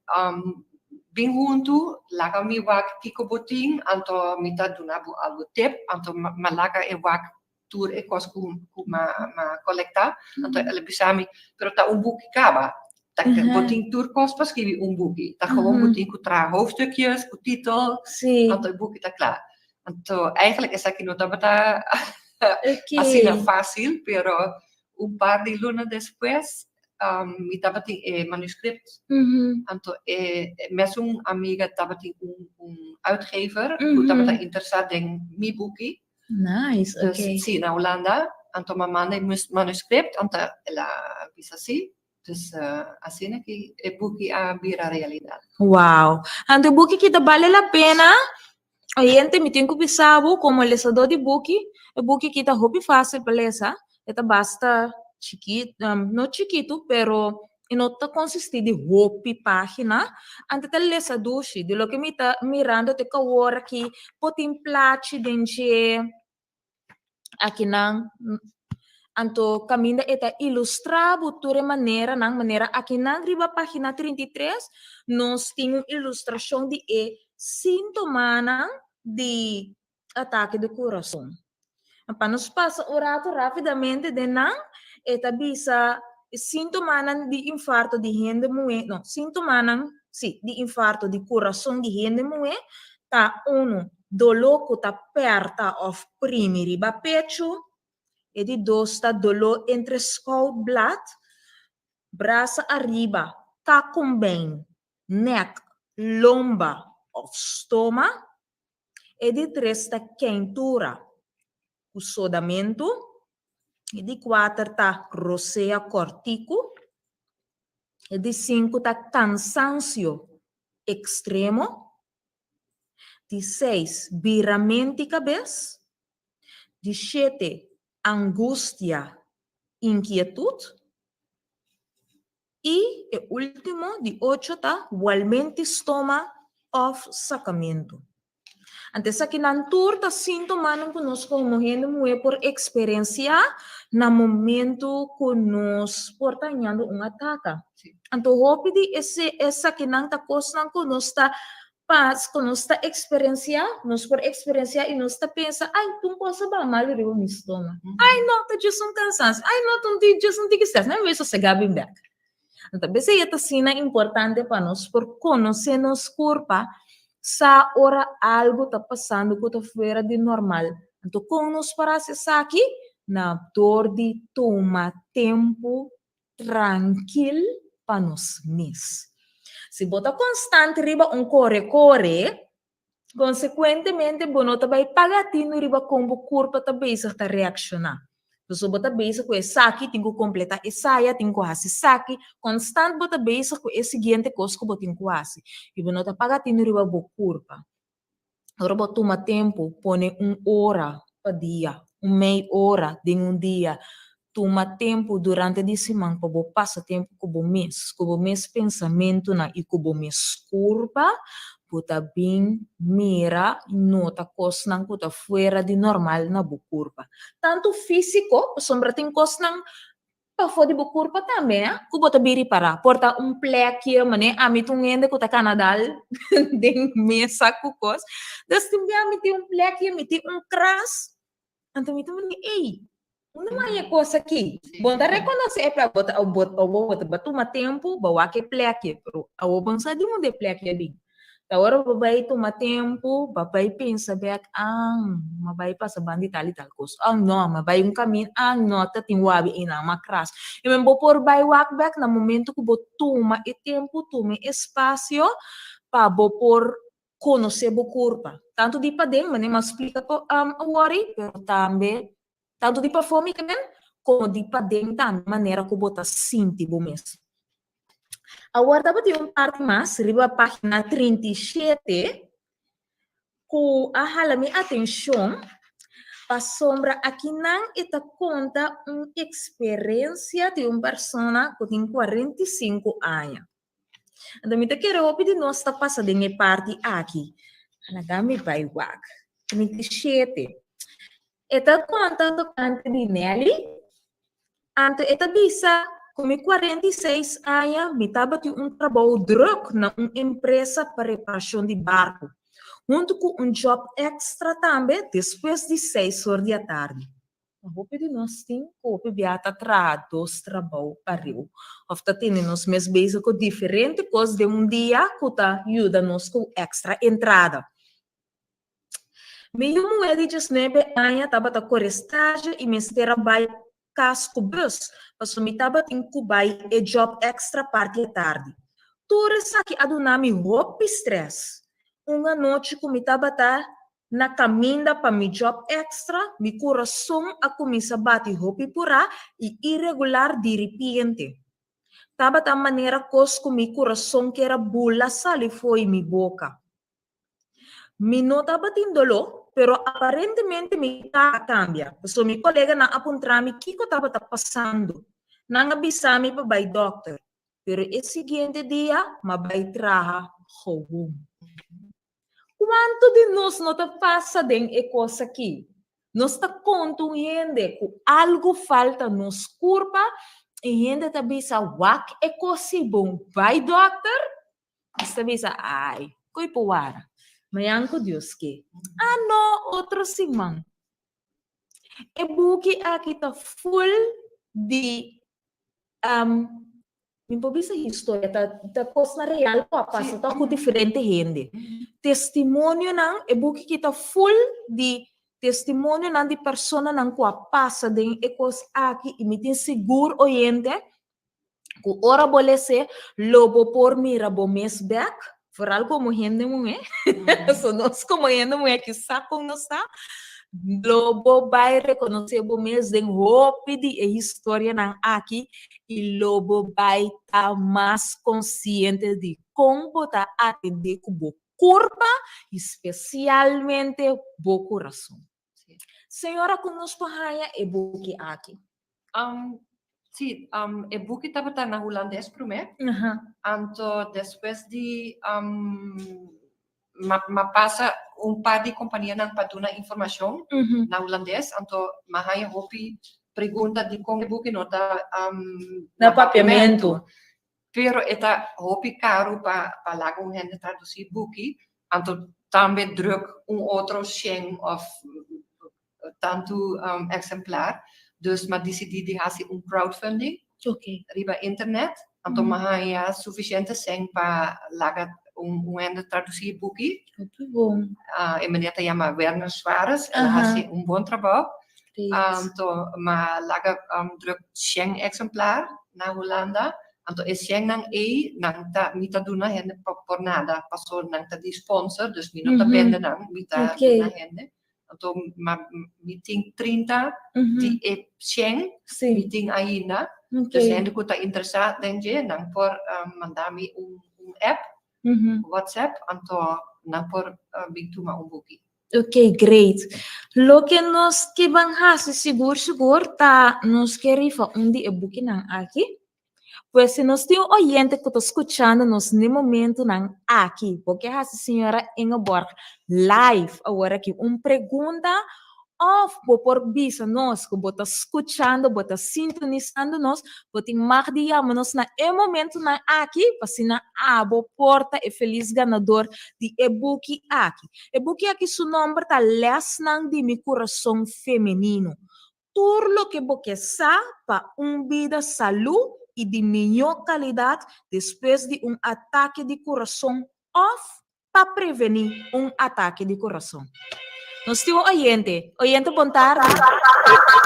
bin huntu, laga mi wak kiko bo tin, anto mi ta duna bo algu tip, anto mi a laga e wak tur e kos ku ku m'a m'a kolektá, anto el a bisa mi, pero ta un buki kaba, ta bo tin tur kos pa skibi un buki, ta gewoon bo tin ku traha hoofdstukjes ku titel, anto e buki ta kla. Anto eigenlijk esaki no tabata asina fásil, pero un par di luna despues mi tabatin e manuscript, anto e mesun amiga tabatin un un uitgever ku tabata interesá den mi buki. Nice, Dus oké. sí, na Hulanda. Anto m'a manda e manuscript, anto el a bisa sí. Dus asina ki e buki a bira realidat. Wow. Anto e buki ki ta bale la pena. Oyente, mi tin ku bisa bo, komo lesadó di buki, e buki ki ta hopi fásil pa lesa. E ta basta chikit, no chikitu, pero e no ta konsistí di hopi página. Anto ta lesa dushi. Di loke mi ta mirando te ku awor aki por tin plachi den dje akinan. Anto kaminda e ta ilustrá bo tur e maneranan, manera akinan riba página 33 nos tin un ilustrashon di e síntomanan di atake di kurason. Pa nos pasa un rato rápidamente den nan, e ta bisa síntomanan di infarto di hende muhé, no, síntomanan, sí, di infarto di kurason di hende muhé ta unu, doló ku ta pèrta òf primi riba pechu, e di dos ta doló entre skoutblad, brasa ariba, kakumbein, nèk, lomba òf stoma, E di tres ta keintura ku sodamentu. E di kuater ta rosea kòrtiku. E di sinku ta kansansio ekstremo. Di seis, biramenti kabes. Di shete, angustia, inkietut. I e último, di ocho, ta walmenti stoma òf sakamentu. Anto esakinan tur ta síntomanan ku nos komo hende muhé por eksperensiá na momentu ku nos por ta hañando un ataka. Anto hopi di ese esakinan ta kosnan ku nos ta. Pas ku nos ta eksperensiá, nos por eksperensiá i nos ta pensa, Ai, ta un kos a baha malu riba mi stoma. Ai, no, ta djis un kansansia. Ai, no, ta un djis un tiki strès. Nan mi sosegá bin bèk. Anto p'esei e ta asina importante pa nos por konosé nos kurpa, sa ora algu ta pasando ku ta fuera di normal. Anto kon nos por hasi esaki? Na dor di tuma tempu trankil pa nos mes. Si bo ta konstant riba un kore kore, konsekuentemente bo no ta bai paga tinu riba kon bo kurpa ta bezig ta reakshoná. Pasobra bo ta bezig ku esaki, tin ku kompletá esaya, tin ku hasi esaki, konstant bo ta bezig ku e siguiente kos ku bo tin ku hasi i bo no ta paga tinu riba bo kurpa. Ora bo tuma tempu, pone un ora pa dia, un mei ora den un dia, tuma tempu durante di siman pa bo pasa tempu ku bo mes, ku bo mes pensamentunan i ku bo mes kurpa, bo ta bin mira i nota kosnan ku ta fuera di normal na bo kurpa. Tantu físiko, pasobra tin kosnan Pafó di bo kurpa tambe, eh, ku bo ta bin ripará. Por ta un plekje, manera ami ta un hende ku ta kana dal den mesa ku kos. Dus tin bia mi tin un plekje, mi tin un kras, anto mi ta mira, ey, unda mi haña e kos aki? Bo no ta rekonosé e plek, bo ta bo bo ta tuma tempu bo wak e plekje, pero awor bo no sa di unda e plekje a bin. Ta ora bo bai tuma tempu, bo bai pensa bek, ah, mi a bai pasa banda di tal i tal kos, ah no, mi a bai un kamin, ah no, ta tin wabi einan, mi a kras. I men bo por bai wak bek na momento ku bo tuma e tempu, tuma e espasio pa bo por konosé bo kurpa. Tantu di paden, manera mi a splika awor, pero tambe tantu di pafó mi ke men, komo di paden tambe manera ku bo ta sinti bo mes. Awor tabatin un parti mas riba página 37 ku a hala mi atenshon pasobra akinan e ta konta un eksperensia di un persona ku tin 45 aña. Anto mi ta kere hopi di nos ta pasa den e parti aki. Laga mi bai wak. 37. E ta konta tokante di Nelly. Anto e ta bisa, Ku mi 46 aña mi tabatin un trabou drùk na un empresa pa reparashon di barku, huntu ku un djòp èkstra tambe despues di seis or di atardi. Hopi di nos tin ku hopi bia ta traha dos trabou pariu òf ta tene nos mes bezig ku diferente kos den un dia ku ta yuda nos ku èkstra entrada. Mi yu muhé di diesnuebe aña tabata kore stage i mester a bai kas ku bus, pasobra mi tabatin ku bai e djòp èkstra parti atardi. Tur esaki a duna mi hopi strès. Un anochi ku mi tabata na kaminda pa mi djòp èkstra, mi kurason a kuminsá bati hopi purá i iregular diripiente. Tabata manera kos ku mi kurason ker a bula sali fo'i mi boka. Mi no tabatin doló, pero aparentemente mi ta a kambia. Pasobra mi koleganan a puntra mi kiko tabata pasando. Nan a bisa mi pa bai dòkter, pero e siguiente dia m'a bai traha gewoon. Kuantu di nos no ta pasa den e kos akí? Nos ta konta un hende ku algu falta nos kurpa i hende ta bisa, Wak e kos si bon, bai dòkter! Nos ta bisa, Ai, koe por wara. Mañan ku Dios ke. Ah, no, otro siman. E buki aki ta ful di, um, mi por bisa historia, ta, ta kosnan real ku a pasa ta ku diferente hende. Testimonionan, e buki aki ta ful di testimonionan di personanan ku a pasa den e kos aki i mi tin sigur oyente ku ora bo les'é lo bo por mira bo mes bèk, foral komo hende muhé, so nos komo hende muhé ki sa kon nos ta, lo bo bai rekonosé bo mes den hopi di e historianan aki i lo bo bai ta mas konsiente di kon bo ta atendé ku bo kurpa i spesialmente bo kurason. Señora kon nos por haña e buki aki? Sí, e buki tabata na hulandes promé. Anto despues di m'a pasa un par di kompanianan pa duna informashon na hulandes, anto m'a haña hopi pregunta dikon e buki no ta na papiamentu. Pero e ta hopi karu pa laga un hende tradusí buki. Anto tambe druk un otro 100 of tantu exemplar. Dus m'a disidí di hasi un crowdfunding riba internet. Anto m'a haña sufisiente sèn pa laga un hende tradusí e buki. Hopi bon. E meneer ta yama Werner Suarez. El a hasi un bon trabou. Anto m'a laga druk 100 exemplar na Hulanda. Anto e 100 nan ei nan ta mi ta duna hende por nada, paso nan ta di sponsor, dus mi no ta bende nan, mi ta duna hende. Anto ma mi tin 30 di e 100 mi tin ainda. Dus hende ku ta interesá den dje, nan por manda mi un app, WhatsApp, anto nan por bin tuma un buki. Ok, great. Loke nos ke ban hasi sigur sigur ta nos ke rifa un di e bukinan aki. Pues si nos tin un oyente ku ta skuchando nos n'e momentunan aki, bo ke hasi señora Ingeborg live awor aki un pregunta òf bo por bisa nos ku bo ta skuchando, bo ta sintonisando nos, bo tin mag di yama nos na e momentunan aki pa asina abo por ta e felis ganador di e buki aki. E buki aki su nòmber ta Lèsnan di mi kurason femenino. Tur loke bo ke sa pa un bida salú i di mihó kalidat despues di un atake di kurason òf pa prevení un atake di kurason. Nos tin un oyente. Oyente, bon tardi.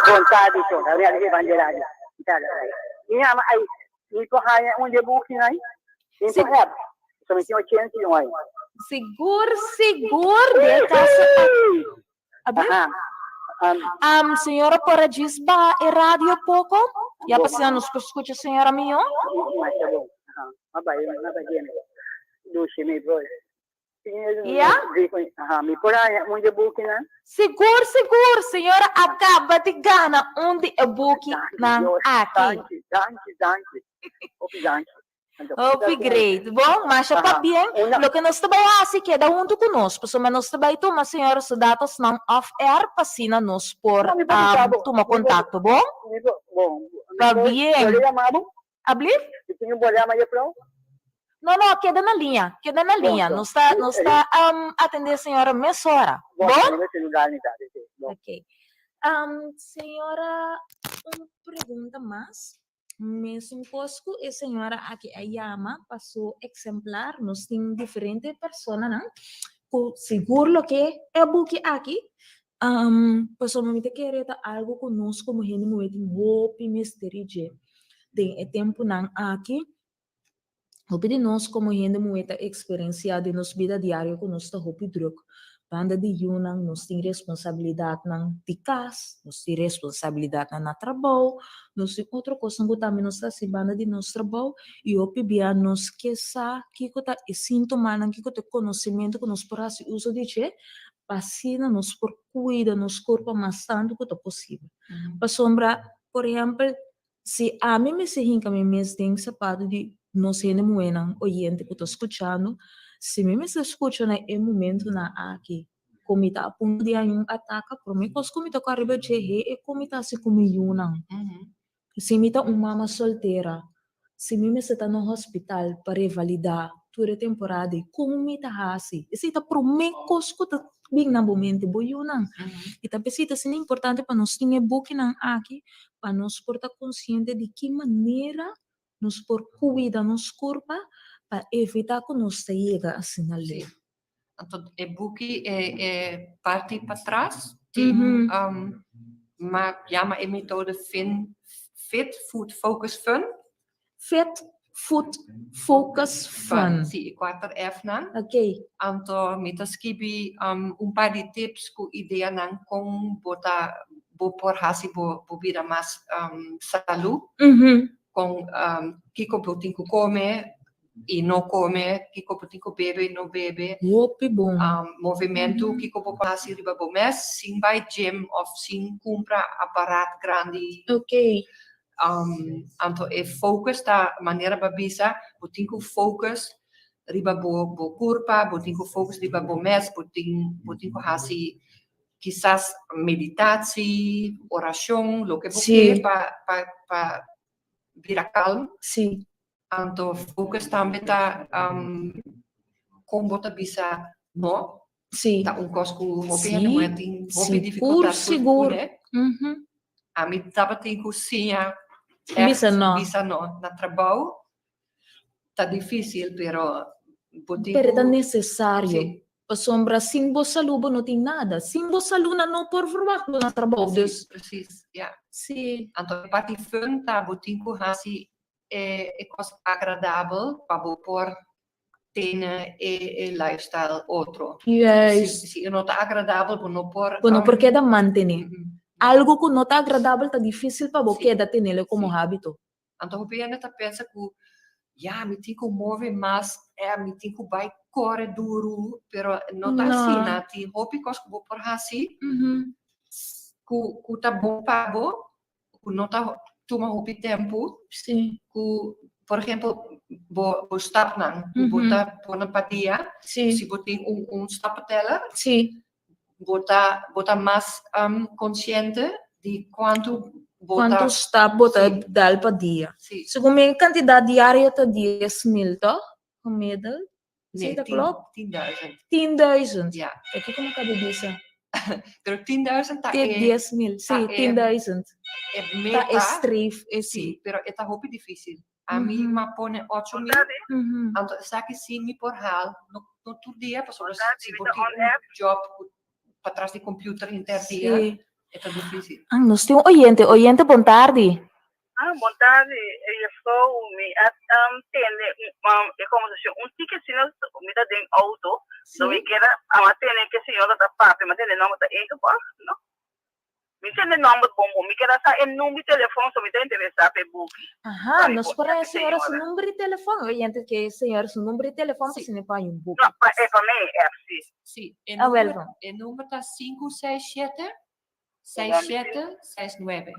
Bon tardi, so. Gabriel Evangeladi. Mi yama ai, mi por haña un di e bukinan ai? Mi por hèp. So mi tin 81 ai. Sigur, sigur, den kaso aki. Aha. Señora por a djis baha e radio poko? Ya pa asina nos por skucha señora mihó. Masha bon. Aha. Ma bai, ma bai bien. Dushi mi por. Ya? Aha, mi por haña un di e bukinan? Sigur, sigur. Señora a kaba di gana un di e bukinan aki. Danki, danki, danki. Hopi danki. Hopi great. Bon, masha pabien. Loke nos ta bai hasi keda huntu ku nos, pasobra nos ta bai tuma señora su datosnan off air pa asina nos por tuma kontakto, bon? Pabien. Ablief? No, no, keda na liña, keda na liña. Nos ta, nos ta atendé señora mesora. Bon? Ok. Señora, un pregunta mas. Mesun kos ku e señora aki a yama pa su eksemplar, nos tin diferente personanan ku sigur lo ke e buki aki, pasobra mi ta kere ta algu ku nos komo hende muhé tin hopi mester di dje den e tempunan aki. Hopi di nos komo hende muhé ta eksperensiá den nos bida diario ku nos ta hopi drùk. Banda di yunan nos tin responsabilidatnan di kas, nos tin responsabilidatnan na trabou, nos tin otro kosnan ku tambe nos ta hasi banda di nos trabou i hopi bia nos ke sa kiko ta e síntomanan, kiko ta e konosementu ku nos por hasi uso di dje pa asina nos por kuida nos kurpa mas tantu ku ta posibel. Pasobra, por ehèmpel, Si ami mester hinka mi mes den sapatu di nos hende muhénan oyente ku ta skuchando, si mi mester skucha na e momentunan aki ku mi ta a punto di haña un ataka, promé kos ku mi ta kòrda riba dje he e ku mi ta hasi ku mi yunan. Si mi ta un mama soltera, si mi mester ta na hospital pa revalidá tur e temporada ei, kon mi ta hasi? Esei ta promé kos ku ta bin na bo mente, bo yunan. I ta p'esei ta asina importante pa nos tin e bukinan aki pa nos por ta konsiente di ki manera nos por kuida nos kurpa pa evitá ku nos ta yega asina leu. Sí. Anto e buki e e parti patras tin ma yama e metode fin fit food focus fun. Fit food focus fun. Sí, e kuater Fnan. Ok. Anto mi ta skibi un par di tips ku ideanan kon bo ta bo por hasi bo bo bida mas salú. Kon kiko bo tin ku kome i no kome, kiko bo tin ku bebe i no bebe. Hopi bon. Movimentu, kiko bo por hasi riba bo mes sin bai gym òf sin kumpra aparat grandi. Ok. Anto e focus ta manera bo a bisa, bo tin ku focus riba bo bo kurpa, bo tin ku focus riba bo mes, bo tin bo tin ku hasi kisas meditatie, orashon, loke bo ke pa pa pa bira kalm. Anto focus tambe ta kon bo ta bisa. No, Si. ta un kos ku hopi hende muhé tin hopi Sigur, difikultat ku sigur. kuné. Ami tabatin ku siña Bisa ègt no. bisa no. Na trabou ta difísil, pero bo tin Pero ta ku nesesario. Si. Pasobra sin bo salú bo no tin nada. Sin bo salú nan no por verwagt bo na trabou. Si, Dus precies, ja. Si. Anto e parti fun ta bo tin ku hasi e e kos agradabel pa bo por tene e e lifestyle otro. Juist. Si si e no ta agradabel bo no por Bo no por keda mantené. Algo ku no ta agradabel ta difísil pa bo keda tenele komo hábito. Anto hopi hende ta pensa ku ya mi tin ku move mas, mi tin ku bai kore duru, pero no ta asina. Tin hopi kos ku bo por hasi ku ku ta bon pa bo, ku no ta tuma hopi tempu. Ku por ehempel bo bo stapnan ku bo ta pone pa dia, si bo tin un un stappenteller, bo ta mas konsiente di kuantu bo ta. Kuantu stap bo ta dal pa dia. Segun mi e kantidat diario ta 10.000 toch? Gemiddeld. Nee, Sí, dat klopt. 10.000. 10.000. Ja. Ta kiko mi kaba di bisa? Pero 10.000 ta e. 10.000, sí, 10.000. E meta. Ta e streef, e sí. Sí, pero e ta hopi difícil. Ami m'a pone 8.000, anto esaki sí mi por haal, no, no tur dia, pasobra si bo tin un job ku patras di computer henter dia, e ta difícil. Ah, nos tin un oyente. Oyente, bon tardi. Ah, bon tardi, juffrouw. Mi a tende e conversacion un tiki asina, mi ta den auto, so mi keda a tende ke señora ta papia, mi a tende nomber ta Ingeborg, no? Mi tende nomber bon bon, mi keda sa e number di telefon, so mi ta interesa pa e buki. Aha, nos por a e señora su number di telefon, oyente ke e señora su number di telefon pa asina e por haña un buki. No, pa e pa mi e app, si. Si, e Ah, number, welkom. e number ta 567 67 69.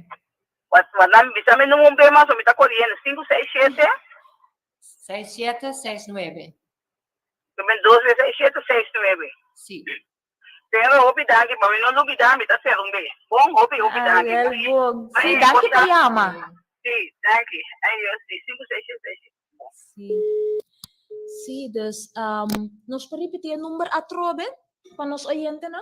Wat, wat, nan bisa mi number un be mas, so mi ta koriendo. 567. 67 69. Numer 2 67 69. Si. Pero hopi danki, pa mi no lubida, mi ta ser un be. Bon, hopi, hopi Ah, danki. wel, bon. Si, Ay, danki pa bon, yama. Si, danki. Adios, si, 5, 6, 7, 6. Si. Si, dus um, nos por repeti e number atrobe pa nos oyentenan?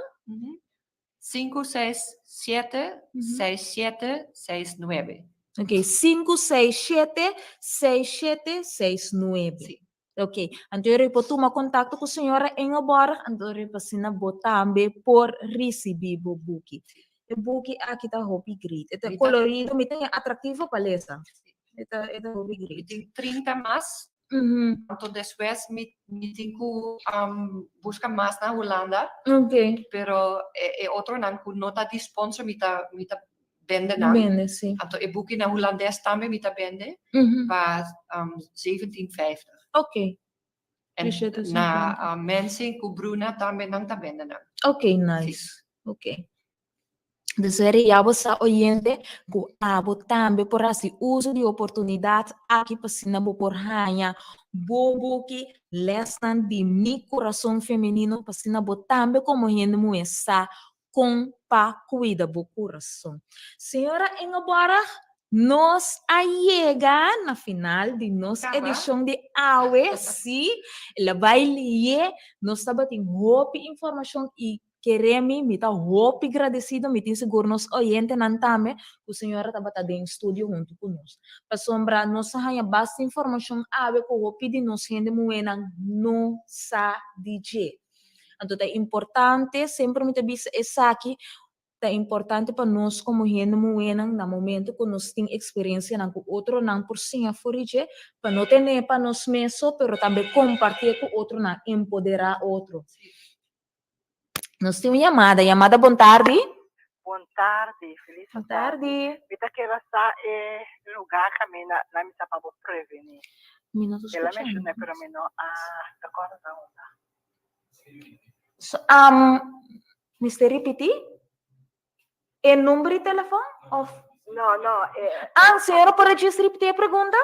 5, 6, 7, 6, 7, 6, 9. Ok, 5, 6, 7, 6, 7, 6, 9. Sí. Ok, anto yo por tuma contacto cu señora Ingeborg, anto yo pa asina bo tambe por ricibi bo buki. E buki aki ta hopi great. E ta colorido, mi ta atractivo pa lesa. E ta hopi Mi great. tin 30 mas, anto despues mi tin cu busca mas na Hulanda. Pero e otronan cu no ta di sponsor mi ta bende nan. Bende, si. Anto e buki na Hulandes tambe mi ta bende pa 17,50. En 17,50. na Mensing cu Bruna tambe nan ta bende nan. Ok, nice. Ok. Dus eri ya bo sa oyente ku abo tambe por hasi uso di oportunidat aki pa asina bo por haña bo buki Lesnan di Mi Kurason Femenino pa asina bo tambe komo hende muhé sa kon pa kuida bo kurason. Señora Ingeborg, nos a yega na final di nos Kaba. edishon di awe, sí, el a bai lié, nos tabatin hopi informashon i kere mi, mi ta hopi gradesido, mi tin sigur nos oyentenan tambe, ku señora tabata den studio huntu ku nos. Pasobra nos a haña basta informashon awe ku hopi di nos hende muhénan no sa di dje. Anto ta importante, semper mi ta bisa esaki, ta importante pa nos komo hende muhénan na momento ku nos tin eksperensianan ku otronan por siña for di dje, pa no tene pa nos mes so, pero tambe kompartié ku otronan, empoderá otro. Nos tin un yamada. Yamada, bon tardi. Bon tardi, felis Bon tardi. Mi ta kere sa e lugá kaminda na mi ta pa bo prevení. Mi no ta El a skuchando. menshoná pero mi no a rekòrda na unda. So, mester ripití? E number di telefòn òf? No, no, e. Ah, señora por a djis ripití e pregunta?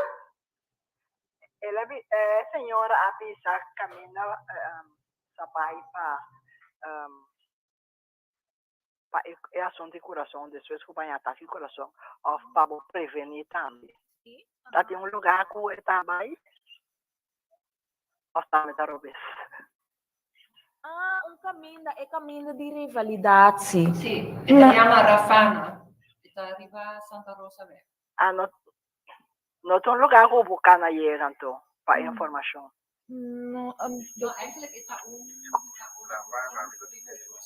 El a e señora a bisa kaminda sa bai pa pa e asuntu di kurason despues ku baña atake di kurason òf pa bo prevení tambe. Ta tin un lugá ku e ta bai òf tambe ta robes? Ah, un kaminda, e kaminda di revalidat, si. Si, e ta yama Rafana. E ta riba Santa Rosa weg. Ah, no, no ta un lugar ku bo kana yega anto pa informashon. No, No, eigenlijk e ta un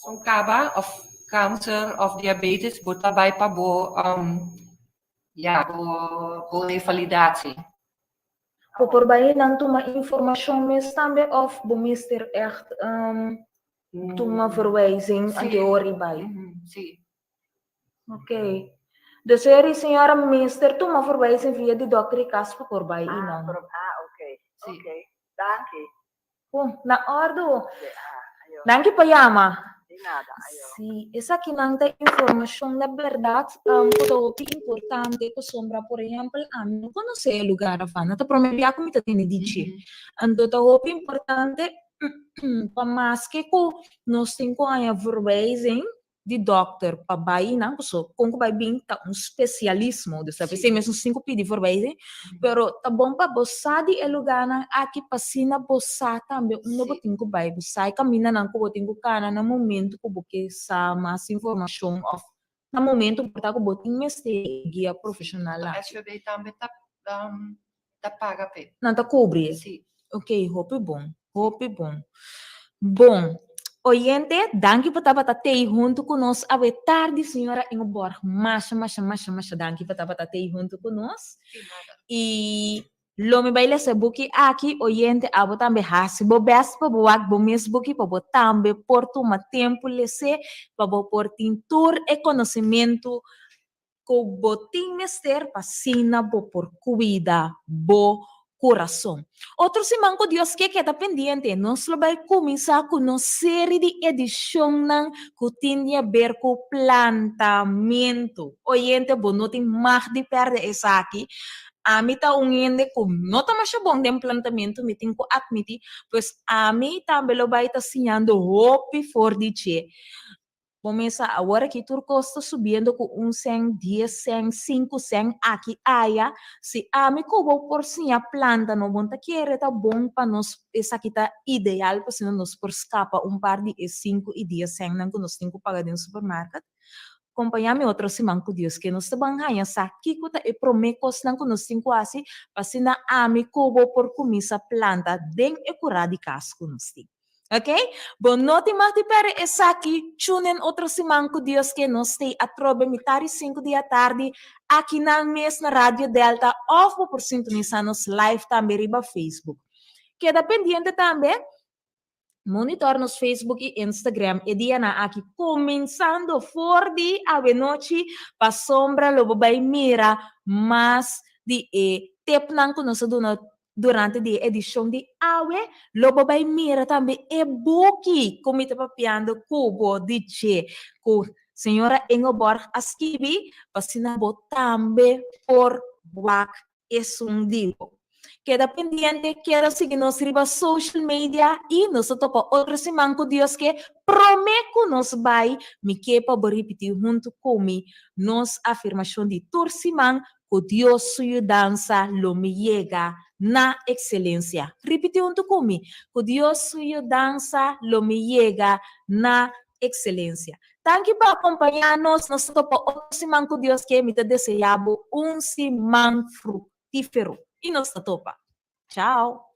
un kaba of kanser of diabetes, bo ta bai pa bo ya, bo revalidatie. Bo por bai nan tuma informashon mes tambe òf bo mester ègt tuma verwijzing anto e ora i bai? Sí. Ok. Dus e ri señora mester tuma verwijzing via di dòkter i kas pa por bai i nan. Ah, ok. Sí. Ok. Danki. Bon, na òrdu. Danki pa yama. Di nada, ayo. Sí, esakinan ta informashon na bèrdat ku ta hopi importante pasobra, por ehèmpel, ami no konosé e lugar afan, no ta promé bia ku mi ta tene di dje. Anto ta hopi importante pa maske ku nos tin ku haña verwijzing di dokter pa bai nan paso kon ku bai bin ta un spesialismo dus ta p'esei mes nos tin ku pidi verwijzing pero ta bon pa bo sa di e lugarnan aki pa asina bo sa tambe unda bo tin ku bai bo sa e kamindanan ku bo tin ku kana na momento ku bo ke sa mas informashon òf na momento por ta ku bo tin mester e guia profeshonal aki. SVB tambe ta ta paga p'e. Nan ta kubri e? Si. Ok, hopi bon, hopi bon. Bon, oyente, danki pa tabata tei huntu ku nos awe tardi, señora Ingeborg, masha, masha, masha, masha danki pa tabata tei huntu ku nos. Di nada. I lo mi bai lesa e buki aki, oyente, abo tambe hasi bo best pa bo wak bo mes buki pa bo tambe por tuma tempu les'é, pa bo por tin tur e konosementu ku bo tin mester pa asina bo por kuida bo kurason. Otro siman ku Dios ke keda pendiente, nos lo bai kuminsá ku nos seri di edishonnan ku tin di haber ku plantamentu. Oyente, bo no tin mag di pèrdè esaki. Ami ta un hende ku no ta masha bon den plantamentu, mi tin ku atmití, pues ami tambe lo bai ta siñando hopi for di dje. Bo mesa awor aki tur kos ta subiendo ku un sèn, dies sèn, sinku sèn aki aya. Si ami ku bo por siña planta no bon ta kere ta bon pa nos esaki ta ideal pasobra nos por skapa un par di e sinku i dies sènnan ku nos tin ku paga den supermarket. Kompañá mi otro siman ku Dios ke nos ta ban haña sa kiko ta e promé kosnan ku nos tin ku hasi pa asina ami ku bo por kuminsá planta den e kurá di kas ku nos tin. Ok? Bo no tin mag di perde esaki. Tune in otro siman ku Dios ke nos stay atrobe mitad di sinku di atardi akinan mes na Radio Delta òf bo por sintonisa nos live tambe riba Facebook. Keda pendiente tambe, monitor nos Facebook i Instagram e dianan aki kuminsando for di awenochi pasobra lo bo bai mira mas di e tepnan ku nos a duna Durante di e edishon di awe lo bo bai mira tambe e buki ku mi ta papiando ku bo di dje ku señora Ingeborg a skibi pa asina bo tambe por wak esun di bo. Keda pendiente, keda sigui nos riba social media i nos ta topa otro siman ku Dios ke. Promé ku nos bai, mi ke pa bo ripití huntu ku mi nos afirmashon di tur siman Ku Dios su yudansa lo mi yega na ekselensia. Ripití huntu ku mi, Ku Dios su yudansa lo mi yega na ekselensia. Danki pa akompañá nos. Nos ta topa otro siman ku Dios ke. Mi ta deseá bo un siman fruktífero. I nos ta topa. Chao!